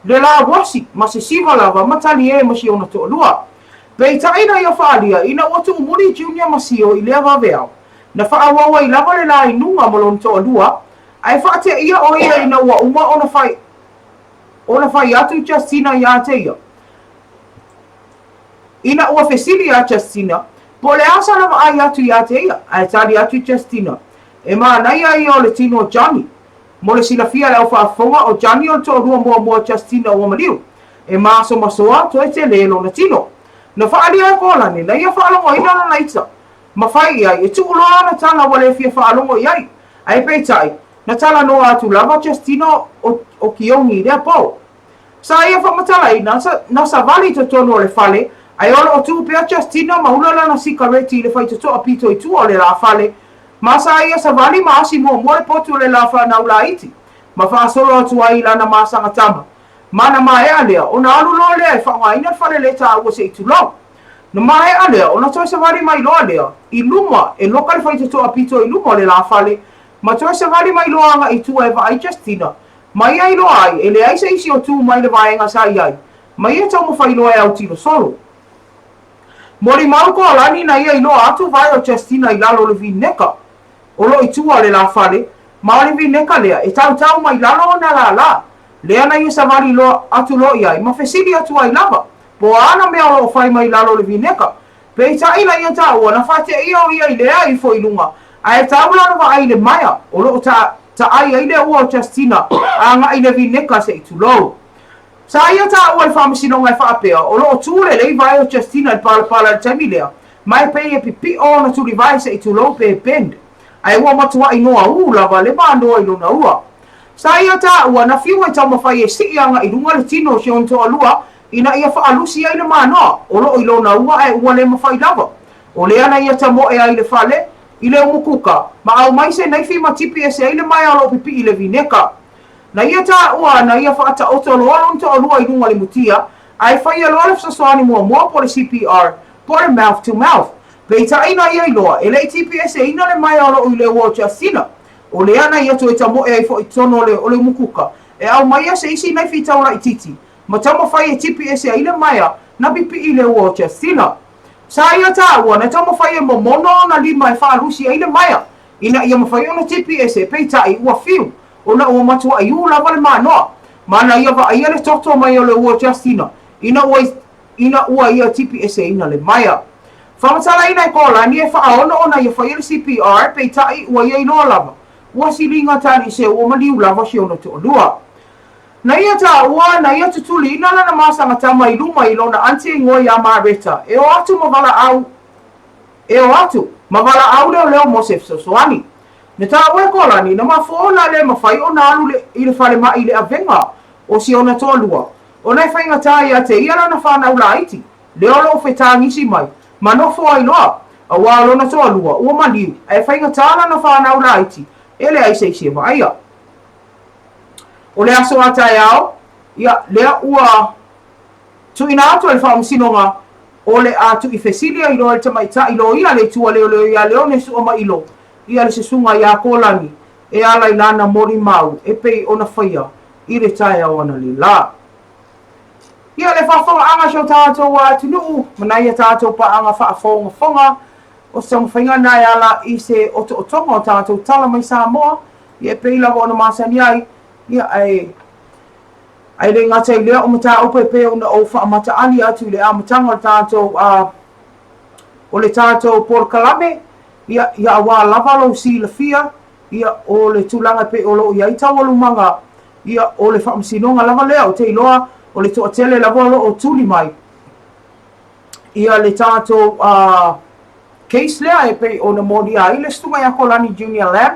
le la uasi ma se siva lava ma taliē ma si ona toalua. Peitai na ia faaalia ina ua tuumuli Junior ma Sio i lea vaveao, na faaauau ai lava le la inuga ma lona toalua, ae faateia o ia ina ua uma ona fai ona fai atu Justina iā te ia. Ina ua fesili iā Justina, po o le a sana vaai atu iā te ia, ae tali atu Justina, E manaia ia o le tino o Johnny. Mo le silafia e le au faafofoga, o Johnny o le toalua muamua o Justina ua maliu. E masomasoa, toe tele lona tino. Na faaalia e Kolani, na ia faalogoina lana ita, ma fai i ai, e tuu loa ana tala ua le fia faalogo i ai. Ae peitai, na talanoa atu lava Justina o Kiogi i lea po. Sa ia faamatalaina, na savali i totonu o le fale, ae o lo o tu pea Justina ma ula lana sikareti i le faitotoa pito i tua o le la fale, ma sa ia savali ma asi muamua le potu o le la fanau laiti, ma faasolo atu ai i lana masaga tama. Ma na maea lea, ona alu loa lea e faaaogaina le fale le taua se i tulou. Na maea lea, ona toe savali mai loa lea, i luma, e loka le faitotoa pito i luma o le la fale, ma toe savali mai loa agaʻi i tua e vaai Justina, Ma ia iloa ai, e leai se isi o tu mai le vaega sa i ai, ma ia taumafai loa e autilo solo. Molimau Koalani na ia iloa atu vae o Justina i lalo o le vineka o lo i tua o le la fale, ma o le vineka lea e tautau mai lalo ona lālā, lea na ia savali loa atu loa i ai ma fesili atu ai lava, po o a ana mea o lo o fai mai lalo o le vineka. Peitai na ia taua na faateia o ia i lea ifo i luga, ae tau lana vaai i le maea o lo o ta taai ai le ua o Justina agaʻi le vineka se i tulou. Sa ia taua i le faamasinoga e faapea, o lo o tu lelei vae o Justina i le palapala i le taimi lea, ma e pei e pipiʻo ona tulivae se i tulou pe bend, ae ua matuaʻi noa ū lava le manoa i lona ua. Sa ia taua na fiu e taumafai e sii agaʻi luga le tino o si ona toalua ina ia faalusi ai le manoa o lo o i lona ua ae ua le mafai lava. O lea na ia tamoe ai i le fale, i le umukuka, ma aumai se naifi ma tipi ese ai le maea o lo o pipii i le vineka. Na ia taua na ia faataoto loa lona toalua i luga o le mutia, ae faia loa le fesoasoani muamua po o le CPR, po o le mouth to mouth. Peitai na ia iloa, e le i tipi eseina le maea o lo o i le ua o Justina. O lea na ia toe tamoe ai foi i totonu o le umukuka, e aumaia se isi naifi tau laitiiti, ma taumafai e tipi ese ai le maea na pipii i le ua o Justina. Sa ia taua na taumafai e momono ona lima e faalusi ai le maea ina ia mafai ona tipi ese, peitai ua fiu ona ua matuaʻi ū lava le manoa. Ma na ia vaaia le toto mai o le ua o Justina ina ua ina ua ia tipi eseina le maea. Faamatalaina e Kolani e faaono ona ia faia le CPR, peitai ua ia iloa lava ua siliga taliʻi ua maliu lava si ona toalua. Na ia taua, na ia tutuliina lana masaga tama i luma i lona aunty e igoa iā Mareta e o atu ma valaau e o atu ma valaau leoleo mo se fesoasoani. Na taua e Kolani, na mafua ona le mafai ona alu i le falemai i le avega o si ona toalua, ona e faigata ia te ia lana fanau laiti, lea o lo o fetagisi mai, ma nofo ai loa, aua o lona toalua ua maliu, ae faigata lana fanau laiti, e leai se isi e vaaia. O le aso a taeao, ia, lea ua tuuina atu e le Faamasinoga o le a tuuifesili ai loa e le tamaitai loia le itu a leoleo ia Leone Suamailo ia le susuga ia Kolani e ala i lana molimau e pei ona faia i le taeao analeila. Ia le faafofogaaga a si o tatou atunuu ma nai a tatou paaga faafogafoga, o se taumafaiga lena e ala i se otootoga o tatou tala mai Samoa, ia e pei lava ona masani ai, ia ae ae le gata i lea o mataupu e pei ona ou faamataali atu i le amataga o le tatou a o le tatou polokalame, ia, ia aua lava lou silafia, ia, o le tulaga e pei o lo o i ai taualumaga, ia, o le faamasinoga lava lea, ou te iloa o le toatele lava o lo o tuli mai, ia le tatou uh, case lea e pei ona molia ai le Susuga ia Kolani Junior Lam,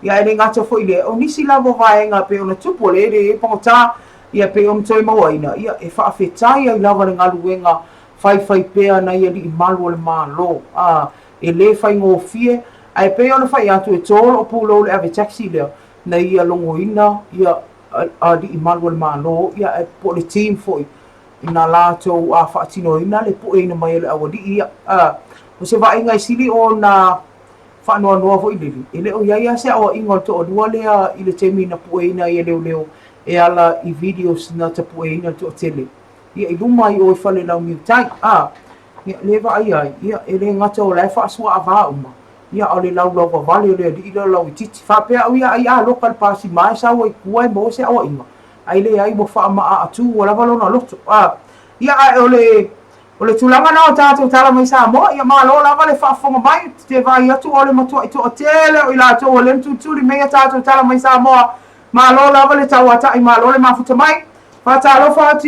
ia e le gata foi i lea, o nisi lava o vaega e pei ona tupu o le ele pagota, ia e pei ona toe mauaina, ia e faafetai ai lava le galuega faifaipea nai alii malu o le Malo, a, e le faigofie, ae pei ona fai atu e to lou pulou i le ave taxi lea, na ia logoina ia alii malu o le Malo, ia ae po o le team foi na latou a faatinoina le pueina mai o le aualii ia. A, o se vaaiga e sili ona faanoanoa foi lele, e le o i ai lava se aoaiga o le toalua lea i le taimi na pueina ai e leoleo e ala i videos na tapueina le toatele ia i luma i o i Falelauniu tai. A, ia, lea e vaaia ai, ia, e le gata o la e faasuaava uma, ia, a o le laulauvavale o le alii lea o Lauitiiti. Faapea au ia ai a loka le pasima e sau ai tua e maua se aoaiga, ae leai ua faamaaatu ua lava lona loto. A, ia, ae o le, o le tulaga na o tatou tala mai Samoa, ia malo lava le faafofoga mai, ou te vaai atu o le matuai toatele o i latou o lea na tulituli mai a tatou tala mai Samoa, malo lava le tauatai, malo le mafuta mai. Faatalofa atu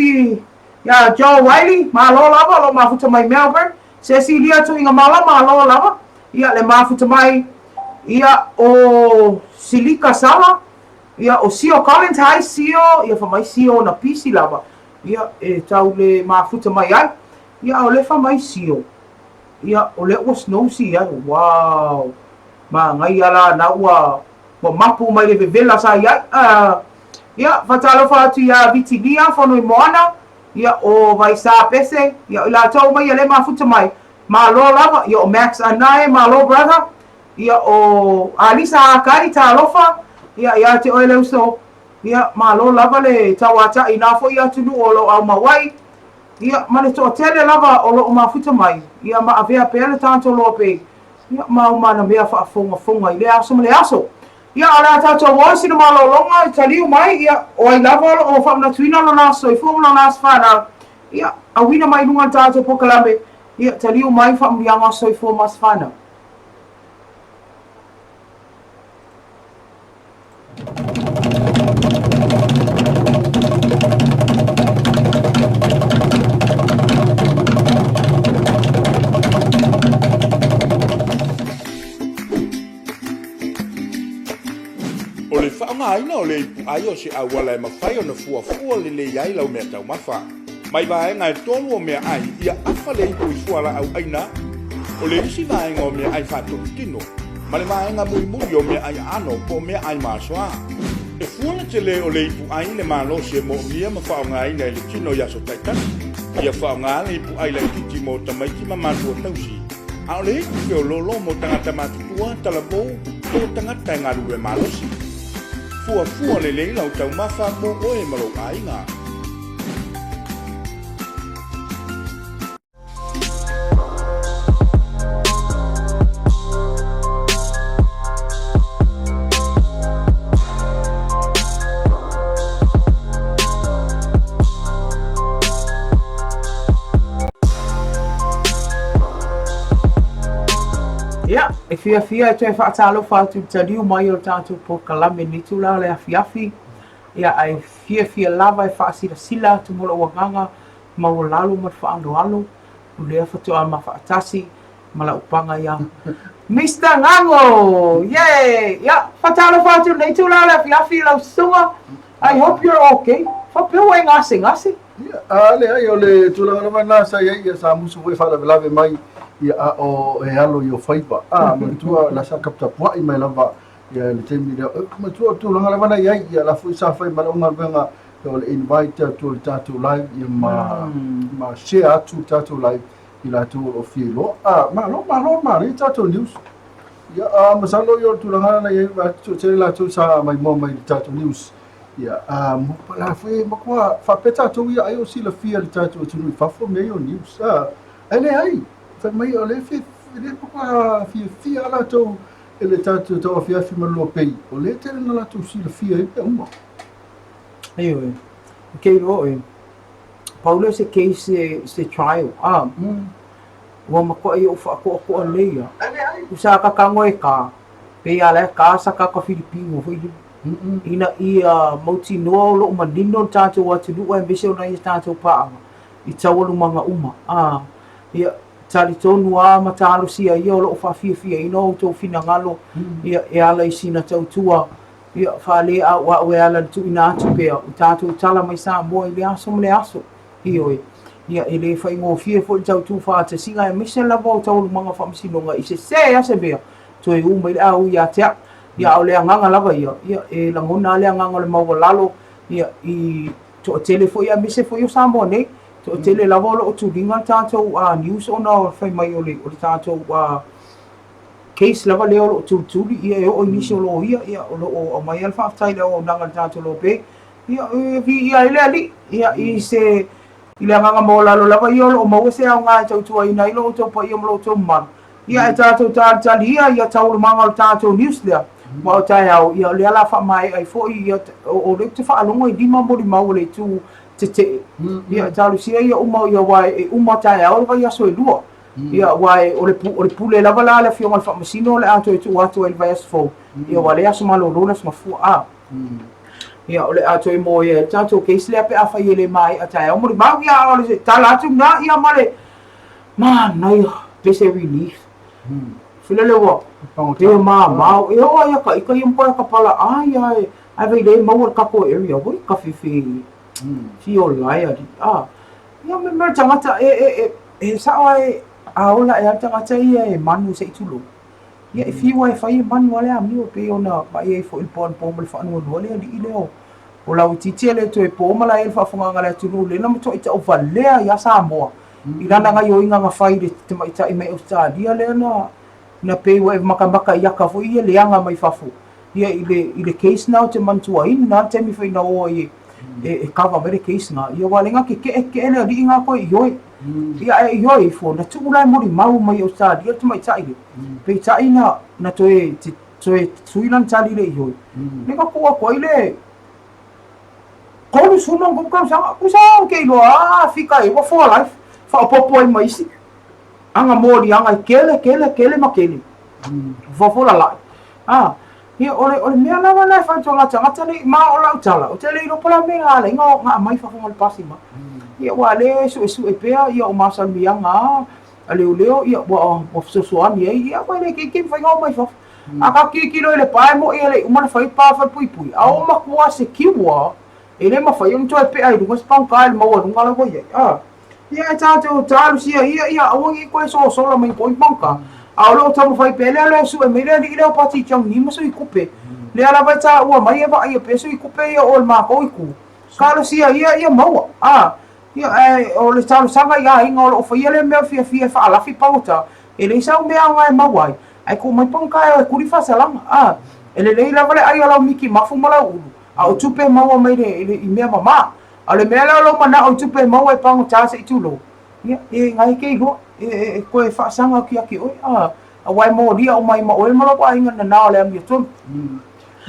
ia Joe Wiley, malo lava o lo o mafuta mai Melbourne. Cecilia Tuigamala, malo lava ia le mafuta mai. Ia o Silika Sala, ia o Sio Collins, hi Sio, ia fai mai Sio na pisi lava, ia e tau le mafuta mai ai. Ia a o lea fai mai Sio, ia o lea ua snow si ai, wow, manaia la na ua Ua mapu mai le vevela sa i ai. Ia, faatalofa atu ia Vitilia Fonoimoana, ia o Vaisa Pese, ia o i latou uma ia lea e mafuta mai. Malo lava, ia o Max Anae, malo brother, ia o Alisa Akai, talofa, ia ia te oe le uso, ia malo lava le tauata'i i na foi atunuu o lo o aumau ai, ia ma le toatele lava o lo o mafuta mai, ia ma avea pea le tatou loa pei Ia, ma uma ana mea faafogafoga i lea aso ma lea aso. Ia, a o le a tatou o i sina malologa i taliu mai, ia, o ai lava o lo o faamanatuina lona aso soifua ma lona aso fanau, ia, auina mai i luga o le tatou polokalame, ia, taliu mai faamanuiaga o soifua ma aso fanau. O le faaaogaina o le ipuai o se auala e mafai ona fuafua lelei ai lau meataumafa. Mai vaega e tolu o meaai ia afa le ipu i fualaau aina, o le isi vaega o meaai faatotutino, ma le vaega mulimuli o meaai aano po o meaai masoa. E fua le tele o le ipuai i le malosi e moomia ma faaaogaina i le tino i aso taitasi. Ia faaaoga le ipuai laitiiti mo tamaiti ma matua tausi, a o le ipu feoloolo mo tagata matutua, talavou, po o tagata e galulue malosi. Fuafua lelei lau taumafa mo oe ma lou aiga. Ia, e fiafia e toe faatalofa atu i le taliu mai o le tatou polokalame i lenei itula o le afiafi. Ia, ae fiafia lava e faasilasila atu mo lou agaga maualalo ma le faaaloalo, o lea faatoa ma faatasi Ma lau paga ia. Mister Ngago! Yay! Ia, faatalofa atu lenei itula o le afiafi i lau susuga. I hope you're okay. Faapea ua e gasegase. Ia, a leai, o le tulaga lava lena sa i ai, ia, sa musu foi e faalavelave mai, ia, a o e alo i o faiva. A, manatua, la sa taputapuai mai lava, ia, i le taimi lea. E, manatua o le tulaga lava na i ai, ia, la foi sa fai ma lau galuega, ia, o le invite atu o le tatou live, ia, ma, ma share atu le tatou live i latou o lo o fia iloa. A, malo, malo, manaia tatou news. Ia, a, masalo ia o le tulaga lena i ai, a, toatele latou sa maimoa mai i le tatou news. Ia, a, mo pa la foi e matua faapea tatou ia ai o silafia e le tatou atunuu i fafo mea ia o news. A, ae leai, fai mai o lea e fia, lea e matua fiafia lava latou i le tatou tauafiafi ma le lopei, o lea e tele na latou silafia ai mea uma. Ioe, ou te iloa ʻoe, pau lea o se case, se trial, a, ua matuai ou faatoatoa lelei lava. Tusa a tatago e ka, pei a la e ka sa tata Filipino foi lele. Ina ia mautinoa o lo o manino le tatou atunuu aemaise o nai a tatou paaga i taualumaga uma. A, ia, talitonu lava ma talosia ia o lo o faafiafiaina o outou finagalo, ia, e ala i sina tautua, ia, faaleauau e ala i le tuuina atu pea o tatou tala mai Samoa i le aso ma le aso. Ioe, ia, e le faigofie foi le tautu faatasiga aemaise lava o taualumaga o faamasinoga i sesē lava se mea, toe ū mai le au ia te au. Ia, a o le agaga lava ia, ia, e lagona lava le agaga o le maualalo, ia, i toatele foi aemaise foi o Samoa nei, toatele lava o lo o tuliga le tatou news ona o le fai mai o le, o le tatou case lava lea o lo o tulituli, ia, e oo i nisi o loia, ia, o lo o aumai lava le faafetai i le auaunaga a le tatou Law Bay, ia, e viia ai le Alii, ia, i se, i le agaga maualalo lava ia o lo o maua se aoga e tautuaina ai lo outou paia ma lo outou mamalu. Ia ae tatou talitali ia ia taualumaga o le tatou news lea, aua o taeao, ia o lea o le a faamaea ai foi ia, o lea ou te faalogo e lima molimau a le itu tetee, ia talosia ia uma ia aua e uma taeao le vaiaso e lua. Ia aua o le o le pule lava la a le Afioga i le Faamasino o le a toe tuu atu ai i le vaiaso fou, ia aua o lea e aso malolo le Aso Gafua, a. Ia, o le a toe moea ai le tatou case lea pe afai e le maea taeao molimau. Ia, a o le tala atu lena, ia ma le manaia, pei se relief. Foi lele ua pei e mamao, e oo lava ia ka ika ia ma koe ka pala ai ae ae vai le maua le tatou area oi ka fefe fio lai ali a ia me mea tagata e e e e sao ae a ola ea le tagata ia e manu se i tulou. Ia, e fiu lava e fai e manu a le amio, e pei ona vaai ai foi i le po anapo ma le faanoanoa le alii lea o o Lauitiiti e le toe po ma lae le faafofogaaga a le atunuu lea na matuai tauvalea ia Samoa i lana gaioiga na fai i le tamaitai mai Ausetalia lea na na pei ua e makamaka i aka foi ia leaga mai fafo ia i le i le case na ou te manatuaina le taimi foi na o ai e e cover mai le case na ia aua lea na keke'e keke'e le alii na koe ioe ia ae ioe ifo na tuu la e molimau mai Ausetalia le tamaitai lea peitai na na toe toe sui lana tali le ioe lea na tuu atu ai le 33 tausaga tusa ou te iloa a fika ai ua for life faaopoopo ai ma isi aga moliaga e kele kele kele ma kele fofola lai a ia o le o le mea lava lena e fautuaga tagata nei ma o lau tala ou te le iloa po o le a mea ala ai na aumai fafo ma le pasi mai ia aua lea e suesue pea ia o masalimiaga a a leoleo ia ua ua fesoasoani ai ia aua e le ikeike mafai ona omai fafo a ka tilotilo i le pa e moi e le i uma ona fai pa falepuipui a o matua secure e le mafai ona toe pea i luga se pagota i le maualuga la ua i ai a Ia e tatou talosia ia, ia aua ne i toe sosola mai koe pagota. A o lo o taumafai pea lea loa e sue mai le alii lea o Pati Johnny ma Sui Kupe. Lea lava e taua mai e vaaia pea Sui Kupe ia o le matou itu. Talosia ia ia maua. A, ia ae o le talosaga i aiga o lo o faia lea mea o le fiafia e faalafi pagota, e leai sau mea aoga e maua ai, ae tuu mai pagota e o e kuli faasalaga. A, e lelei lava le ai o lau miki mafu ma lau ulu, a o tupe e maua mai i mea mama. A o le mea lea o lou manao i tupe e maua e pagota se i tulou, ia, e ngai ke iloa, e, e, e toe faasaga atu ia te oe, a, aua e molia uma ai ma oe ma lou aiga i le nanao o le amiotonu.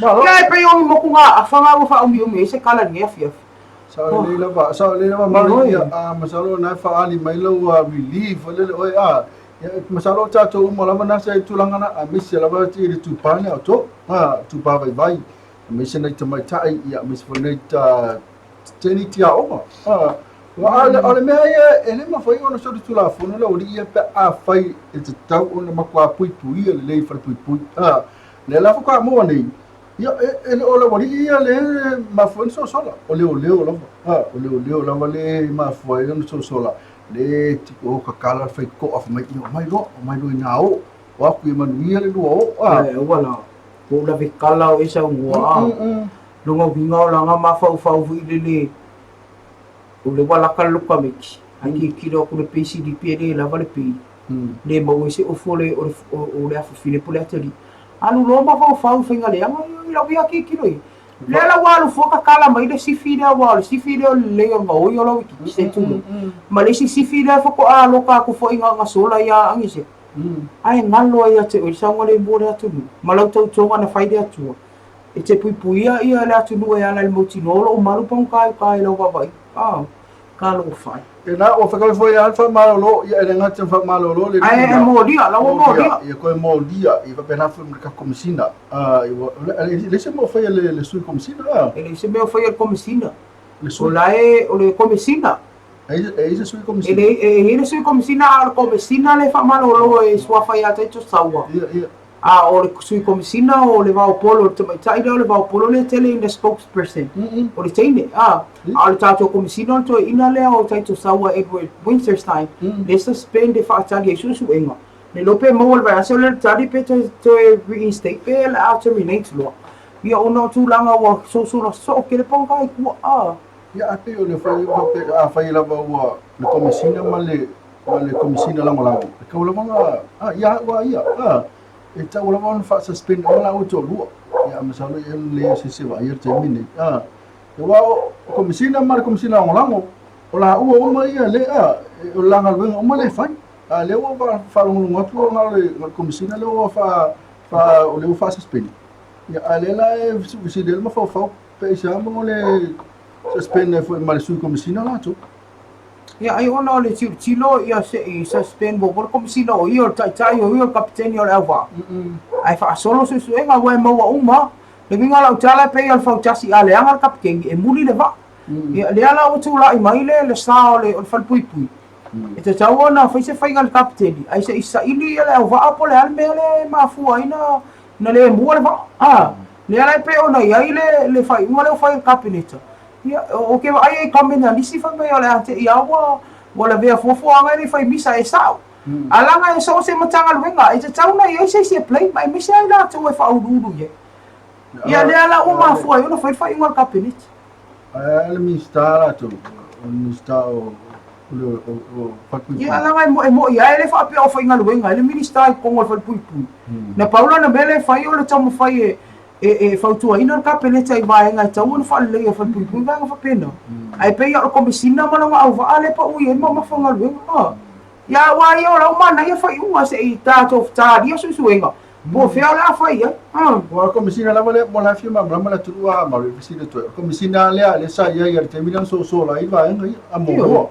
Ia, e pei o ni motugaafa na ua faaumiumi ai se tala i lenei afiafi. Sao lelei lava, sao lelei lava Mari, ia, a, masalo o na e faaali mai lau relief foi lele oe, a, ia, masalo o tatou uma lava na sa i tulaga na, aemaise lava i le tupā nei a outou, a, tupā vaivai, aemaise nai tamaitai, ia, aemaise foi nai teine tiaoga. Aua o le mea ia e le mafai ona solitulafono le aualii ia pe afai e tatau ona matua puipuia lelei i falepuipui. A, lea la faatoa maua nei, ia e le o le aualii ia lea e mafua ai ona sosola, o leoleo lava. A, o leoleo lava lea e mafua ai ona sosola, lea e o tatala le faitotoa fai mai, ia omai loa, omai loa ina o, o atu ia manuia le lua o. A. Aua la, po o lave kala o e saunoa, a. Lona uiga o lana mafaufau foi lele o le ua laka le lokameti, ae tilotilo atu le payslip e le lava le pay, le maua ai se ofu o le o le afafine po o le atalii. Alu loa mafaufau i faiga leaga ia i lau ia tilotilo i ai. Lea la ua alu fua tatala mai le sifi lea aua o le sifi lea o le lelei o le gaoi o lau ikiti se tulou. Ma le isi sifi lea faatoa loka atu foi na ona sola ia Agiseta. Ae galo ai ia te oe le saogalemu o le atunuu ma lau tautoga na fai i le Atua. E te puipuia ia le atunuu e ala i le mautinoa o loo malu pagota i uta i lau vaavaaiga. Ah, talofa e. E na ua whakau foi a whaamalolo, ia e le ngata whaamalolo le Ae e molia, la ua molia. Ia koe molia, ia whapena foi mo le komisina. Ah, ia le se mea o faia le sui komisina. Ah. E le se mea o faia le komisina. Le sui. O la e, o le komisina. E i se sui komisina. E le, e i le sui komisina, a o le komisina le whaamalolo e suafa ia Taito Saua. Ia, ia. A o le Sui Komisina o Levaopolo, le tamaitai lea o Levaopolo lea e tele ina spokesperson, o le teine, a. A o le tatou Komisina o le toeaina lea o Taito Saua Edward Winterstein, lea suspend e faatali ai suesuega. Le iloa pe maua i le vaiaso lea le tali pe toe reinstate pe o le a terminate loa. Ia ona o tulaga ua sosola soo tele pagota i tua, a. Ia a pei o le fai, afai lava ua le Komisina ma le ma le Komesina Lagolago, e tau lava ona, a, ia au lava ia, a, e tau lava ona faa-suspend uma lāua e toalua. Ia, a masalo ia e leai se isi e vaaia le taimi lenei. A, aua o Komesina ma le Komesina Lagolago, o lāua uma ia le, a, o le la galuega uma lea e fai. A lea ua faalogologo atu na o le Komesina lea ua faa, faa, o lea ua faa-suspend. Ia, a lea la e fesili ai le mafaufau, pe aisea mo le suspend ai foi ma le Sui Komesina latou. Ia ai ona o le tilotilo ia se i suspend muamua le Komesina o ia o le Taitai o ia o le Kapeteni o le auvaa ae faasolo suesuega aua e maua uma le uiga o lau tala e pei o le fautasi a leaga le Kapeteni e muli le vaa. Ia lea la ua tulai mai le le sa o le o le falepuipui e tatau ona fai se faiga i le Kapeteni ae se i saili ia le auvaa po o le a le mea lea e mafua ai na na le mua le vaa. A lea la e pei ona i ai le le faaiuga lea ua fai e le Kapeneta. Ia, ou te vaai ai i comment a nisi fai mai o le a te i a ua ua lavea fuafuaga e le i fai misa e sao. A laga e so o se Matagaluega e tatau ona i ai se isi e blame aemaise ai latou e faauluulu i ai. Ia lea la ua mafua ai ona fai le faaiuga a le Kapeneti. Ae le Minisita latou, o le Minisita o o Falepuipui. Ia laga e mo'i lava e le faapea o faigaluega ai le Minisita i totonu o le Falepuipui. Na pau lana mea lea e fai o le taumafai e e fautuaina le Kapeneta i vaega e tatau ona faaleleia e falepuipui vaega faapena. Ae pei lava o le Komesina ma lona auvaa lea e pau i ai le mamafa o galuega. Ia aua ia o la ua manaia faaiuga se i tatou talia suesuega po o fea o le a fai i ai. Aua o le Komesina lava lea mo la e fia malamalama le atunuu a ma le fesili atu ai. O le Komesina lea lea sa i ai i le taimi lea na sosola ai vaega ia, a muamua,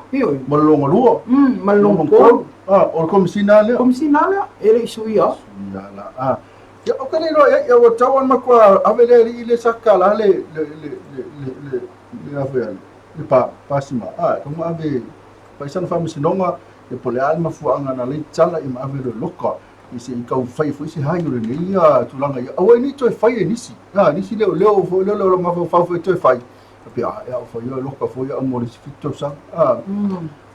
ma le lona lua, ma le lona tolu. O le Komesina lea. Komesina lea, e le i suia. Suia la. Ia, ou te le iloa i ai, ia ua tatau ona matua ave le alii lea sa tatala le, le, le, le, le, le, le, a foi a, le pa, pasima, a, tatau ona ave, fai sana faamasinoga, ia po o le a le mafuaaga na alai tatala ia ma ave loa i loka, ia se i tau fai foi se hai o lenei tulaga ia aua ne i toe fai e nisi, a, nisi leoleo foi lea o le ola mafaufau foi e toe fai, faapea, a, e a fai loa e loka foi au mo le isi 7 tausaga, a.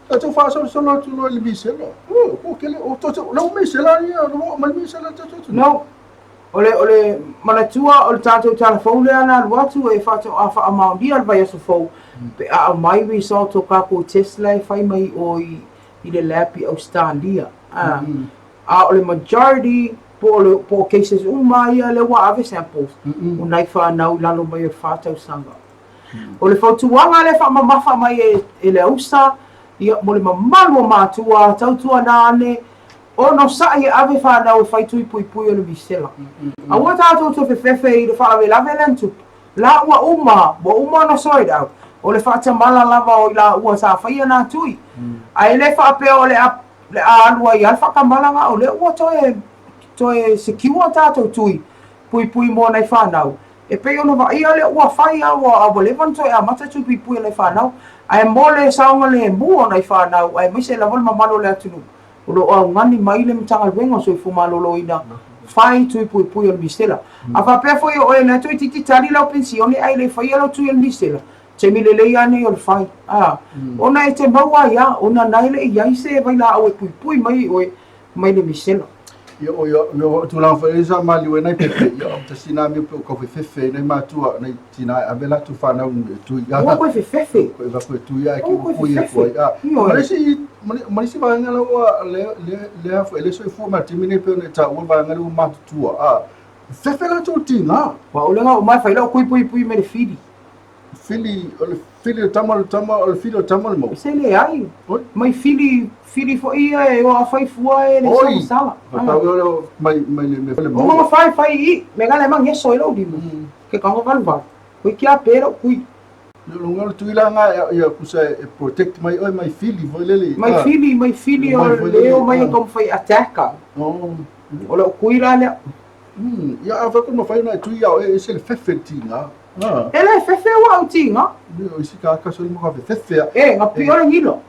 Tatou faasolosolo atu loa i le misela. Oh, ko kele, o to, lau misela ia, lo mai misela tatou tu. No. O le, o le manatua o le tatou tala fou lea na alu atu e faatoa faamaonia le vaiaso fou pe a aumai result o kākou test la e fai mai o i, i le lab i Australia. A, a o le majority po o, le, po o cases uma ia lea ua ave samples, o nai whanau i lalo mai o le 4 tausaga. O le fautuaga lea e faamamafa mai e le ausa, ia, mo le mamalu o matua, tautuana ane, onosai e ave fanau e fai tui puipui o le misela. Aua tatou toe fefefe i le faalavelave lea na tupu. La ua uma, ua uma ona sort out. O le faatamala lava o i laua sa faia nā tui. Ae le faapea o le a, le a alu ai lava le faatamala na, o lea ua toe, toe secure tatou tui puipui mo nai fanau. E pei ona vaaia lea ua fai a ua a ua leva ona toe amata tui puipui a nai fanau. Ae mo le saogalemu o nai fanau aemaise lava le mamalu o le atunuu, o lo o augani mai le Matagaluega o Soifua Maloloina fai tui puipui o le misela. A faapea foi o oe lea toeitiiti tali lau penisione ae le faia lau tui o le misela, taimi lelei lava nei o le fai. A, ona e te maua ai lava, ona na e le i i ai se vailaau e puipui mai i oe mai le misela. Ia, o ia, o tulaga foi lea sa maliu ai nai pepe, ia, o tasi na mea pe o kau fefefe ai nai matua, nai tina e ave latou fanau e tui. Ua koe fefefe. Koe va koe tui a ke ua kui atu ai. A, ma le isi, ma le isi vaega la ua le, le, le a foi, le soifua ma le taimi nei pei ona e taua le vaega lea ua matutua. A, fefe latou tiga. Ua ule nga uma e fai lau kui pui pui me le fili. Fili, o le fili o tama, o le tama, o le fili o tama le mau. Se leai. Oi. Mai fili, fili foi ia e o a fai fua e le Oi. sama sala. Whakau o leo mai, mai le mea le Uma maua. ma fai fai i, me ngale mang eso i lau lima. Ke kaunga valu valu. Kui kia pe lau kui. Le longa o le tui la ngā ia kusa e protect mai oi mai fili foi lele. Mai fili, mai fili o Mai foi lele, leo mai e ah. kamu fai attack. Oh. O lau kui la lea. Ia a whakau mawhai na e tui au e se le fefe tinga. Ah. E le fefe ua au tinga. Le o isi ka kaso le moka fefe. E, nga pi o le ngilo.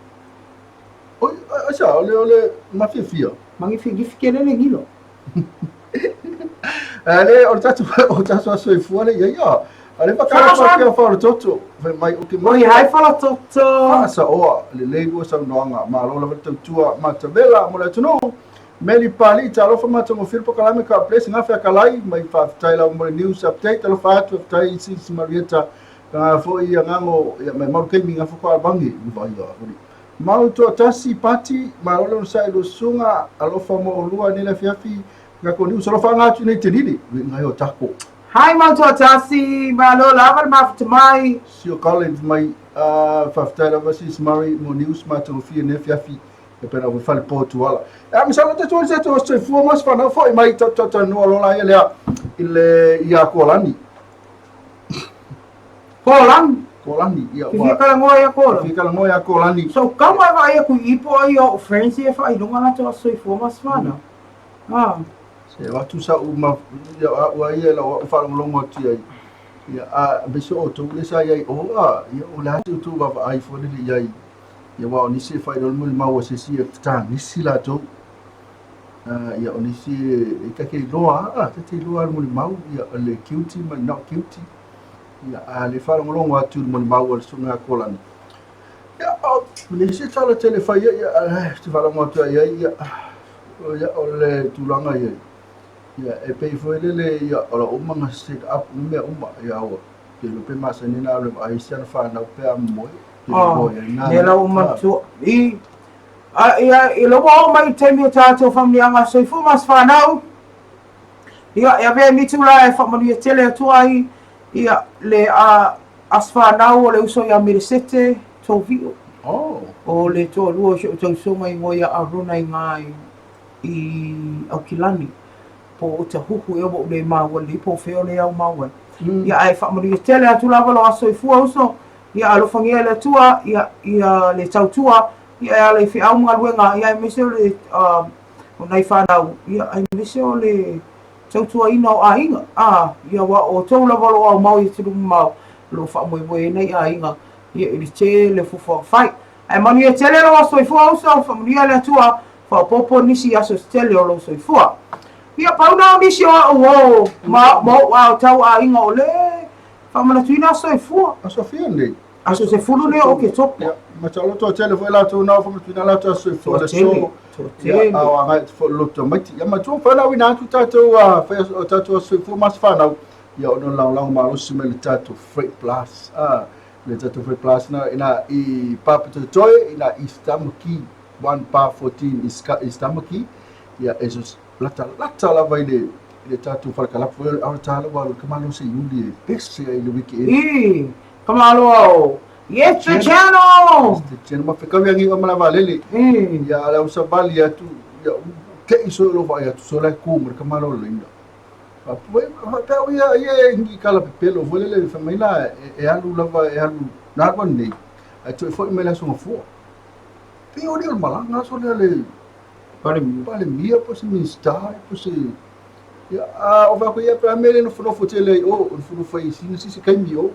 Oi, asa o le o le mafiafia. Mangi fi gifi ke le ngilo. Ale o tatu o tatu aso e fua le ia ia. Ale whakara Whakara pa kia whaara toto. Whai mai o ke mai. Oi hai whala toto. Whaasa oa le lei ua saunoaga malo lava le tautua matavela mo le atunuu. Meli Pali, talofa matagofie le polokalame ka bless nga feakalai mai faafetai lava mo le news update alofa atu faafetai sis Marieta ka foi ia gago ia mai mau taimi nga foko albangi i vai ia hori. Mau toatasi pati malo le onosai i lou susuga alofa mo olua nei le afiafi nga ko news alofa aga atu nei te lili ngai o tako. Hi mau toatasi, malo lava le mafuta mai. Sio Collins mai faafetai lava sis Mary mo news matagofie nei afiafi e pena ua fale po tuala. E misalo te tuai se tu soifua ma se whanau foi mai ta ta ta noa lola ia lea i le ia Koalani. Koalani? Koalani, ia. Te fia kalangoa ia Koalani? Te fia kalangoa ia Koalani. So kama e vaai aku i ipo ai o friends ia whailonga latou aso soifua ma se whanau. Ah. Se watu sa u ma ia ua ia la ua whalongolongo atu ia. Ia a beso o tu le sa ia o a ia o le atu tu va ai fo le ia Ia aua o nisi e faailoa le molimau a se isi e fetagisi latou. Ia o nisi e ta te iloa a, ta te iloa le molimau ia o le guilty ma le not guilty. Ia a le faalogologo atu i le molimau a le susuga ia Kolani. Ia o nisi e tala tele fai ia, ia te faalogo atu ai ai ia, ia o le tulaga ia. Ia e pei foi lele ia o la uma na set up ni mea uma ia ua ke iloa pe masani na alu e vaai si ana whanau pe a moe. Oh, ne la uma tu i a ia i lo o mai taimi o tātou whamnianga soifua ma se whanau. Ia e avea ni tula e whamanuia tele atu ai ia le a as whanau o le uso ia Miresete Tovio. Oh. O le toalua o si o tausoga i ngoia a rona i ngā i Aukilani, po o Otahuhu ea ua ou le maua lelei po o fea o le au mau ai. Ia ae faamanuia tele atu lava lo aso soifua uso, ia alofagia e le Atua, ia, ia le tautua, ia e ala i feau ma galuega, ia aemaise o le, o nai fanau, ia aemaise o le tautuaina o aiga, a, ia aua o outou lava o lo o aumau i atunuu mamao, o lo o faamoemoe ai nai aiga, ia i le tele o fuafuaga fai. Ae manuia tele lou aso soifua uso, faamanuia le Atua, faaopoopo nisi aso se tele o lou soifua. Ia pau na o nisi o au o ma ma ou ao tau aiga o le faamanatuina aso soifua. Aso fia nei? Aso sefulu nei o Oketopa. Ia, ma talo toatele foi latou na faamanatuina latou aso soifua le aso. Toatele. Ia, ao agai atu foi le loto tamaiti. Ia, matua whanau ina atu tātou a whai o tātou aso soifua ma se whanau. Ia, ona lagolago malosi mai le tātou Freight Plus. Ah, le tātou Freight Plus na ina i Papatoetoe, ina i Tamaki 1 bar 14 i Tamaki. Ia, e so lata lata lava i le i le tātou wharekalapu. Foi au tāla wa le kamalo se iuli e pese ai le weekend. I, kamalo ao. Yes, the channel! Yes, the channel. Ma whekawi angi o mana valele. Ia, ala u savali atu, ia, te i so lo vai atu, so lai ku, ma kamalo le ina. Pe au ia, ia ingi kala pepelo, foi lele, fa mai la, e alu lava, e alu, nā alu nei. Ai toi foi mai la songa fua. Pe o le malanga, so le le, Palemia. Palemia, po se minista, po se, Ia, a o fai ia pe a mea le nofonofo tele ai o, o nofonofo ai sina sisi kaimi o.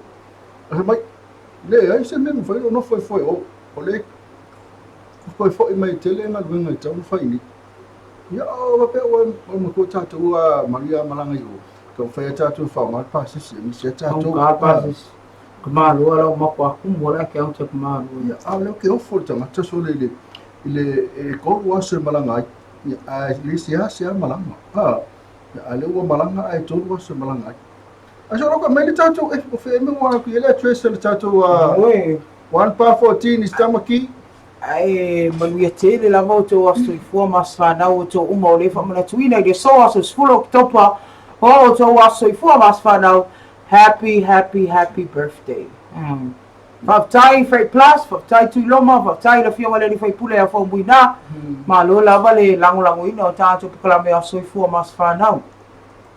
A mai, le ai se mea mafai ona nofo ai foi o, o le koe foi mai tele galuega e tatau ona fai nei. Ia, o faapea ua o matua tatou a manuia malaga i o, taumafai a tatou e faaaoga le pasese, aemaise a tatou. Faaaoga le pasese. Ka malo ala o mako a kumu ala ke au te ka malo. Ia, a o lea ke ofo le tagata sole i le i le e 3 aso e malaga ai. Ia, a le seasea malaga. A, a lea ua malaga ae 3 aso e malaga ai. A so roka mai le tatou e o fe me ua ku ele address le tatou a 1 pa 14 is tamaki. Ae manuia tele lava outou aso soifua ma aso fanau outou uma o lea e faamanatuina i le aso aso 10 Oketopa o outou aso soifua ma aso fanau. Happy happy happy birthday. Faafetai Freight Plus, faafetai Tuiloma, faafetai le Afioga i le Alii Faipule ia Faumuina. Malo lava le lagolagoina o tatou polokalame o aso soifua ma aso fanau.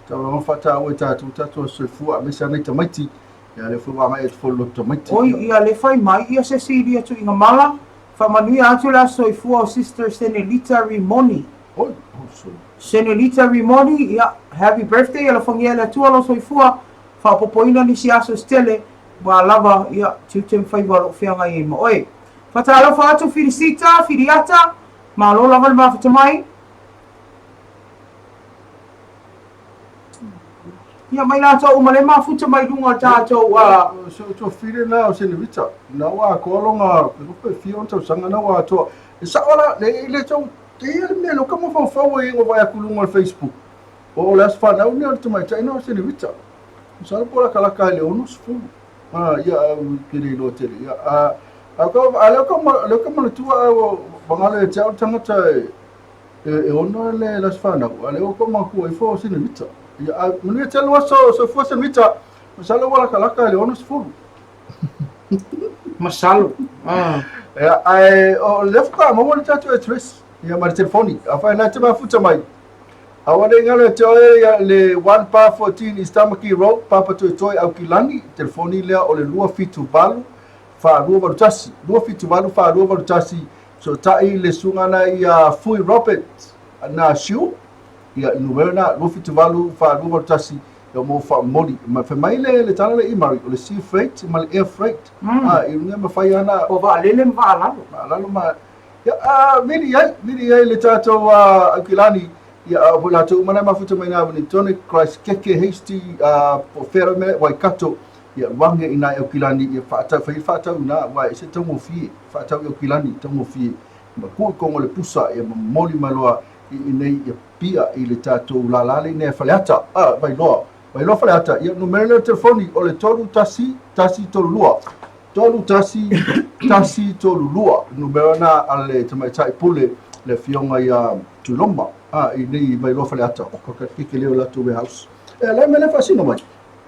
Tau lava faataua i tatou tatou aso soifua aemaise lava nai tamaiti. Ia lea foi ua agai atu foi le loto tamaiti. Oi ia le fai mai ia se sili e tuuina mala, faamanuia atu le aso soifua o Sister Senelita Rimoni. Oi, oh sorry. Senelita Rimoni, ia, happy birthday, alofagia e le Atua lou soifua, faaopoopoina nisi aso se tele, ua lava, ia, tiute ma faiva o lo o feagai ai ma oe. Faatalofa atu Filisita, Filiata, malo lava le mafuta mai. Ia mai latou uma le mafuta mai luga o tatou a. So to file na o Senevita na ua atoa longa pe fia ona tausaga na ua atoa e sao la le le tau te ia le mea lo ka mafaufau ai ngo vai aku luga o le Facebook o le aso fanau ni o le tamaitai na o Senevita masalo po o lakalaka i le 60 a ia au ke le iloa tele ia a a ka a le ka le ka manatua au wangalo e te au tangata e E ono le le aso fanau, a le ua makua ifo o Senevita. Ia, a manuia tele aso soifua Senevita, masalo ua lakalaka i le 60. Masalo. Ah. Ia, ae o lea faatoa maua le tatou address, ia ma le telefoni. Afai na te mafuta mai, aua ne i galo ia te oe ia le 1 pa 14 East Tamaki Road, Papatoetoe, Aukilani, telefoni lea o le 278 4281, 278 4281. Fesootai le susuga na ia Fui Robert na Siu, ia i numera na 278 4281 ia mo faamoli. Ma fai mai le le tala le i Murray, o le sea freight ma le air freight. A i luga mafai ana O vaalele ma vaalalo. Vaalalo ma ia a vili ai, vili ai le tatou a Aukilani ia a po latou uma na mafuta mai na Wellington, Christ Keke, Hasty, a po whera me Waikato. Ia uange i nai Aukilani ia whaatau, whai whaatau na, wa e se taugofie, whaatau i Aukilani, taugofie. Ma ku i kongo le pusa, ia momoli mai loa i inei ia pia i le tatou lala le inei Faleata, a, Vailoa, Vailoa Faleata, ia numera lea o le telefoni o le 3 1 1 3 2, 3 1 1 3 2, numera na a le tamaitai pule le afioga ia Tuiloma, a, i inei i Vailoa Faleata, o ka keke lea o latou warehouse. E le mea le faasino mai.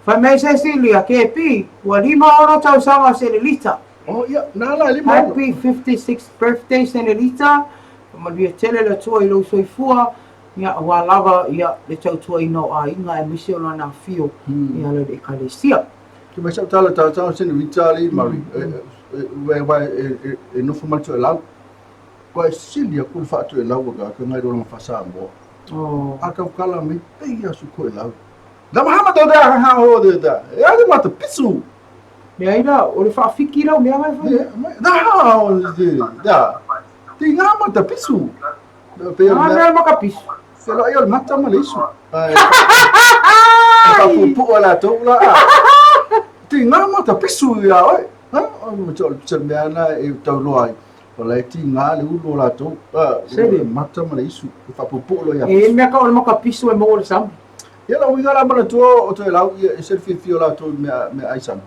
Fai mai Cecilia, KP, ua 56 tausaga o Senelita. Oh, ia, na la e 56. Happy 56th birthday Senelita, faamanuia tele le Atua i lou soifua, ia aua lava ia le tautuaina o aiga aemaise o lana afio e ala i le Ekalesia. Ke mai sau tala tala tala Senelita le Murray, e e nofo mai toelau. Kua e sili aku le faatoelau a ka ngai lona fa-Samoa. Oh. A kau kala mai pei asu koelau. Na mahama tau da ha ho de da. E ale mata pisu. Mea ai la, o le faafiki lau mea ngai fai. Da ha o de da. Ti ngā mata pisu. Pe o mea maka pisu. Se lo ai o le mata ma le isu. Ai. Ka pupu la tau la. Ti ngā mata pisu ia oi. Ha o mo tau se mea na e tau loa ai. O la e tiga le ulu o latou, a, le mata ma le isu, e faapuupuu loa ia. E mea ka o le makapisu e maua i le sami. Ia la uiga la manatua o Toelau, ia ese le fiafia o latou i mea mea ai sami.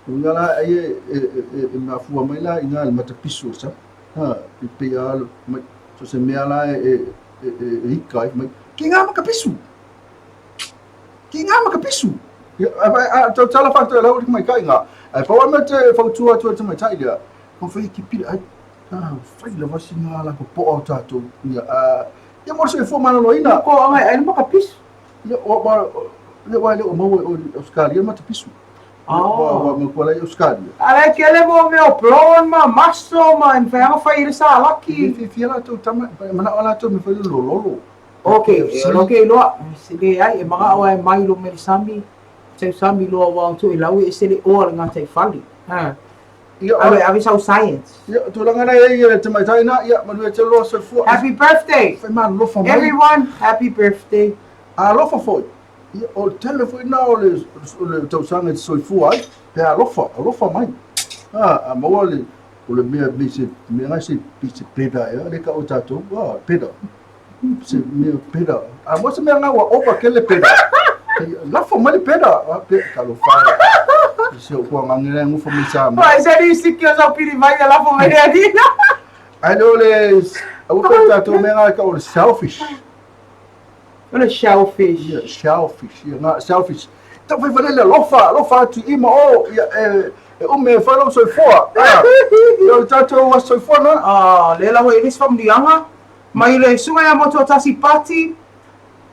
O uiga la ai e e e e mafua mai la i ina le matapisu o le sami. Ha, e pei lava mai so se mea la e e e e ika ai mai, ki ngā makapisu! Ki ngā makapisu! Ia, a, a, a, tau tala wha Toelau i mai kai ngā. Ai pau a mea te whautua atu e te tamaitai lea, Ko whai ki piri, ai, ah, whai lava si ngā la ko po'a o tātou. Ia, ah, ia mo se fo maloloina. Ko anga ai maka pisu. Ia, o, wa, le wa le o maua o Australia ma te pisu. Ah. Wa, wa, ma kua lai Australia. Ala ke le mo me o plon ma maso ma en whai anga whai i le salaki. Fi fi la tau tama, mana o la tau me whai lololo. Ok, o ke iloa, leai, e maga'o lava e mai i lou mea i le sami, sau sami loa ua o toelau e ese le oa o le gataifale. Ha. Ia, Ave, ave sau science. Ia, tulaga na e ia le tamaitai na, ia, manuia tele loa soifua. Happy birthday! Fai malolofa mai. Everyone, happy birthday. Alofa foi. Ia, o le tele foi na o le, o le tausaga e te soifua ai, pe alofa, alofa mai. A, a maua le, o le mea, me se, mea ngai se, se peda ea, le ka o tātou, a, peda. Se mea peda. A mo se mea ngai ua ova kele peda. Lafo mai le peda. A, pe, talofa. Se o kua ngangi le ngufa mai sa. Ai, se ni siki o sau pili mai a lafo mai le alina. Ai le o le, aua pe tātou mea ngai ka o le selfish. O le shellfish. Ia, shellfish. Ia, ngā, selfish. Tau fai whare le alofa, alofa atu i ma o, ia, e, e ume e whai lau soifua. Ah, ia, o tātou a soifua na. Ah, le la hoi elis whamunianga. Mai le susuga ia Motuotasi Pati,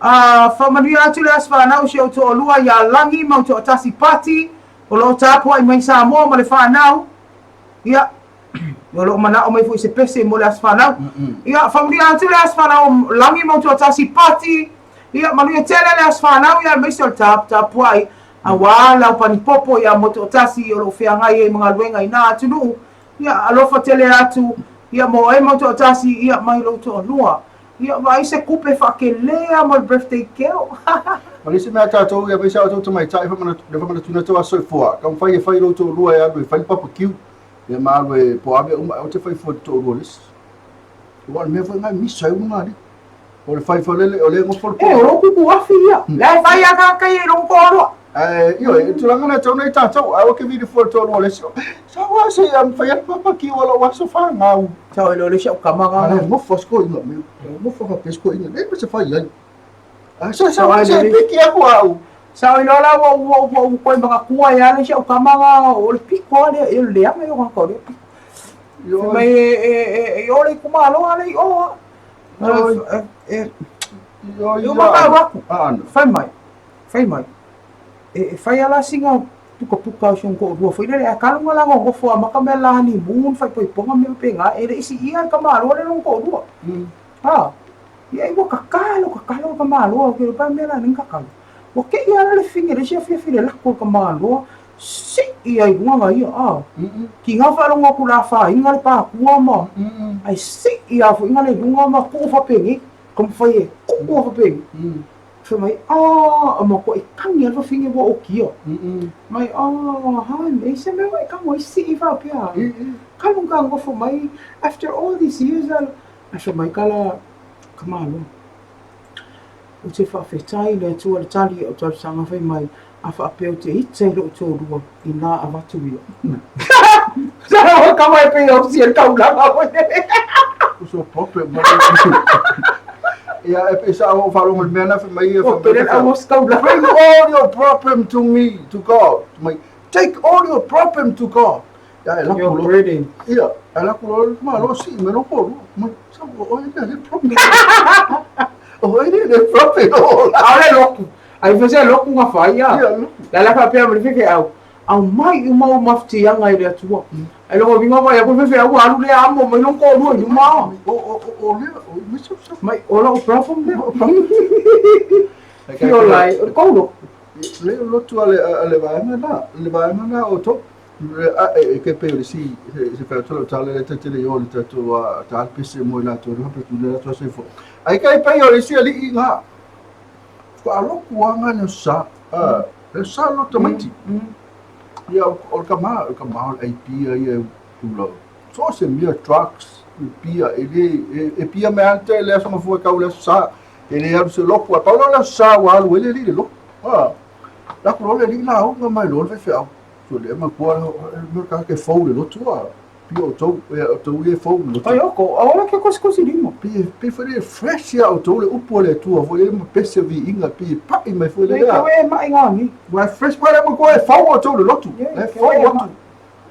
ā, faamanuia atu le Aso Fanau i si ou toalua ia Lagi Mautoatasi Pati, o lo o tapuai mai Samoa ma le fanau, ia, o lo o manao mai foi se pese mo le Aso Fanau. Ia, faamanuia atu le Aso Fanau o Lagi Mautoatasi Pati, ia, manuia tele le Aso Fanau, ia, aemaise o le taputapuai, auā lau panipopo ia Motuotasi o lo o feagai ai ma galuega i nā atunuu, Ia, alofa tele atu, ia mo oe mau toatasi, ia mai lou toalua. Ia, vaai se kupe faakelē a mo le birthday girl. Ma le isi mea tatou ia aemaise a outou tamaitai le famanatuina tou aso soifua, taumafai e fai lou toalua e alu e fai le barbecue ia ma alu e po ave uma aua te fai fua i le toalua o le isi. Aua o le mea foi lena e misa ai luga alii. O le fai falele, o le gofo le E, o lou kuku afi ia. La e fai a ka kai e lou toalua. Ae, ioe, e tulaga na e tau nei tātou, aua ke vili fua le toalua o le isi. Sa ua se ia fai atu barbecue o lou aso fanau. Sa o le isi au kama ga. Ale gofo sko inga, me gofo ka pesko inga, le se fai ai. A sa sa se piki aku au. Sa o la ua ua ua ua koe maka kua ia le isi au kama ga o le piko le e le anga yo ka le piko. Mai e e e e o le kumalo ale i o. E e uma ka waku. Fai mai. Fai mai. E fai a la singa pukapuka o si on to'olua foi lele ae kaluga la gogofo a maka mea la honeymoon faaipoipoga mea faapena e le i siia le tamāloa lea lona to'olua. A ia ua kakalo kakalo le tamāloa ou te iloa pe a mea la nei kakalo. Ua te'i a la le fine le isi afiafi i le lako o le tamāloa si'i ai luga na ia a. Kiga faalogo atu la afaina le pākua ma ae si'i a foi na le luga ma tuu faapenei taumafai e tuu faapenei. Fai mai, Ah, a matuai kagi lava le fafine ua okia. Mai, Ah, hon, e se mea ua e tago ai sii faapea? Kalu ka nofo mai, after all these years, ae fai mai ka la, ka malo. Ou te faafetai i le Atua le tali o talosaga fai mai, a faapea ou te ita i lou toalua, inā avatu ia. Sa ka mai pei o si taulaga foi. So proper mai. Ia e pe sa o faalogo i le mea na fai mai ia fai mai. Au taulaga. Bring all your problem to me to God. Mai take all your problem to God. Ia e lako Your burden. Ia e lako lo ma lo si me lo ko. Mai sa o e le problem. O e le problem. Aole loku. Ai fai se loku nga fai ia. La la faapea ma le faifeau, Aumai uma ou mafatiaga i le Atua. Ai lona uiga vaai atu le faifeau ua alu lea amo mai lona toalua i luma. Mai o lou problem lea. Feel like, o le kou lotu. Le lotu a le vaega na, le vaega na o tou. E ke pei o le si, se whai atu lau tala le tetele i o le tatou a ta pese mo i latou, le hape tu le latou soifua. Ai kai pei o le si alii ngā. Whaaloku a ngā le sa, le sa lo tamaiti. Ia, o le kama, o le kama o le ai pia ia e tula. So se mea drugs, e pia, e le, e pia me ante le aso mafua kau le aso sa, e le alu se loku, a paulo le aso sa ua alu ele li le loku. La ku lo le li la au nga mai lo le feau. So le ma kua le me ka ke fou le lotu a. Pia o tou, e o tou e fou le lotu. Ai oko, a ola ke kosikosi lima. Pi pi foi le fresh ia o tou le upu o le Atua foi le ma pese viiga pi pa'i mai foi le lea. Ke e ma'i ngā ni. Ua fresh mai le ma kua e fou o tou le lotu. E fou atu.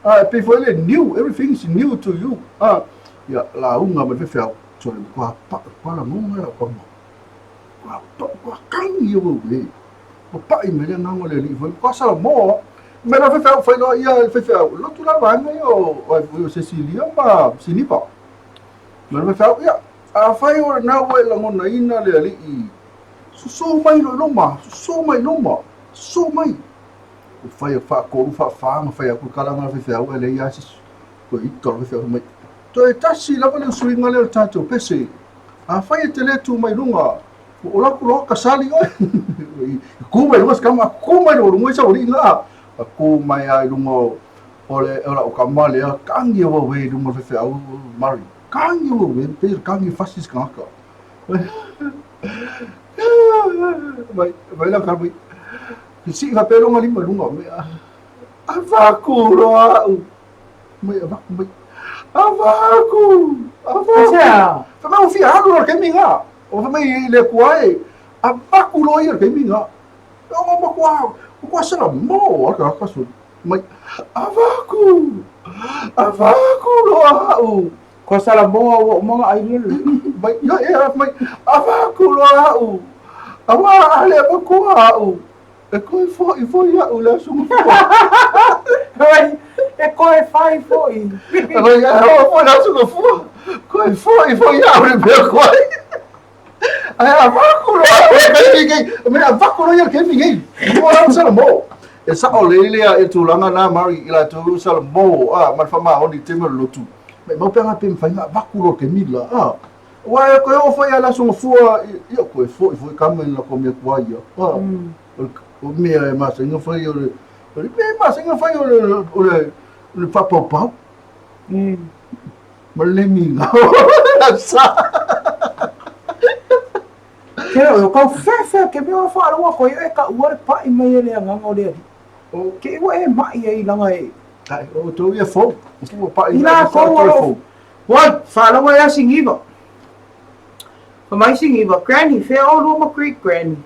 Ah, pi foi le new, everything is new to you. Ah, ia lauga ma le feau. So le kua pa kua la ngonga la kua ma. Kua pa kua kangi o e. Ua pa'i mai le agaga o le Alii foi, kua Samoa. Me la faifeau fai loa ia le faifeau, lotu la le vaega ia o ai foi o Cecilia ma Sinipa. Me la faifeau ia, Afai o lena ua e lagonaina le Alii, susū mai loa i luma, susū mai i luma, susū mai. Ua fai faatolu faafā na fai atu le kalaga a le faifeau ae leai lava se isi. Toe ita loa le faifeau fai mai, Toe tasi lava le suiga lea o le tatou pese. Afai e te le tu mai i luga, ua ou alu atu loa kasali oe. Tu mai i luga si tama, tu mai loa i luga i sau alii na. Tu mai lava i luga o le o lau tama lea, tagi e uawe i luga o le faifeau Murray. Tagi e uawe, pei o le tagi e fasi se tagata. Mai, mai lau tama, sii faapea lona lima i luga, mai, avaku loa au. Mai, avaku mai. Avaku! Avaku! Aisea? Fai mai ua fia alu loa i le taimi lena. Ua fai mai i le Atua e, avaku loa ia i le taimi lena. Ua matua, matua salamo lava le tagata sui. Mai, avaku! Avaku loa au! Kua Salamoa ua uma ona ai lele. Mai, ia, ia, mai, avaku loa au! Aua a le avatua au, e toe foi foi au i le aso gafua. Mai, e toe fai foi. Mai, a oo foi le aso gafua, toe foi foi au i le mea koe. Ae avaku loa au i le taimi nei, mea avaku loa ia i le taimi nei. Ua au Salamo. E sao lelei lea i le tulaga na Mari i latou Salamo a ma le faamaoni i le taimi o le lotu. Maimau pe ana pe mafai ona avaku loa i le taimi la. A aua e toe oo foi lava i le aso gafua ia toe foi foi tama i le latou mea tuai ia. A o mea e masani ona fai o le mea e masani ona fai o le o le faapaupau. Ma le migao sa. Ke o kau fefe ke mea o whaaloa koe e ka ua le pa'i mai e le agaga o le Alii. Ke ua e ma'i ai laga e. Ai, o tou ia fou. Ua pa'i I la kou o lo. Wai, whaaloa e a Singiva. Fa mai Singiva, Granny, whea o lua ma Great Granny.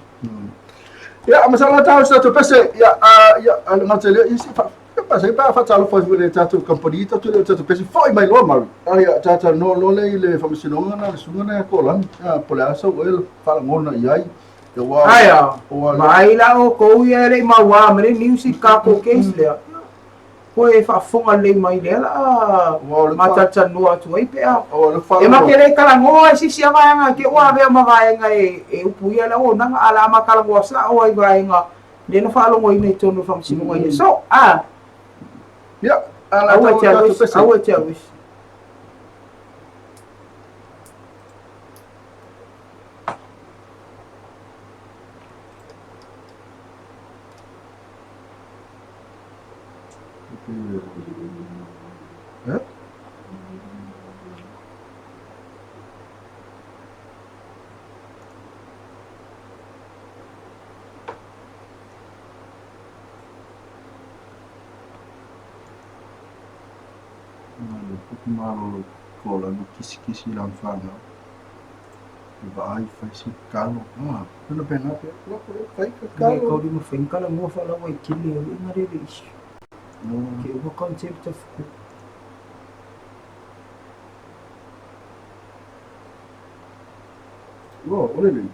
Ia, masala tau sa tatou pese, ia, ia, a le gata lea, ia, si fa, Pa se pa faatalofa ai foi i le tatou kamupani, tatou le o tatou pese, foi mai loa Murray. A ia, ta talanoa loa lea i le faamasinoga na, le susuga lea ia Koolani, a, po o le a sau oe faalagona i ai. Ia ua, Aia, ua, vaai la outou ia e le i maua ma le news i le tatou case lea. Toe faafofoga lelei mai lea la Ua o le ma talatalanoa atu ai pe a. Ua o le E ma te le talanoa i se isi a vaega te ua avea ma vaega e upuia le auaunaga, a o le a ma talanoa sao ai i vaega Lea na faalogoina i totonu o le faamasinoga i aso. A! Ia, a la Aua e te alu tatou ese, pese. aua e te alu ese. Eh? Malo ko lani kisikisi i lana fanau. E vaai fai si kalo. Ah, pena pena pe. Fai ka Le kalo. kau lima fai kala mua whaalawa i kili e uinga rere isi. Ke ua concept of ku. Oh, ole le.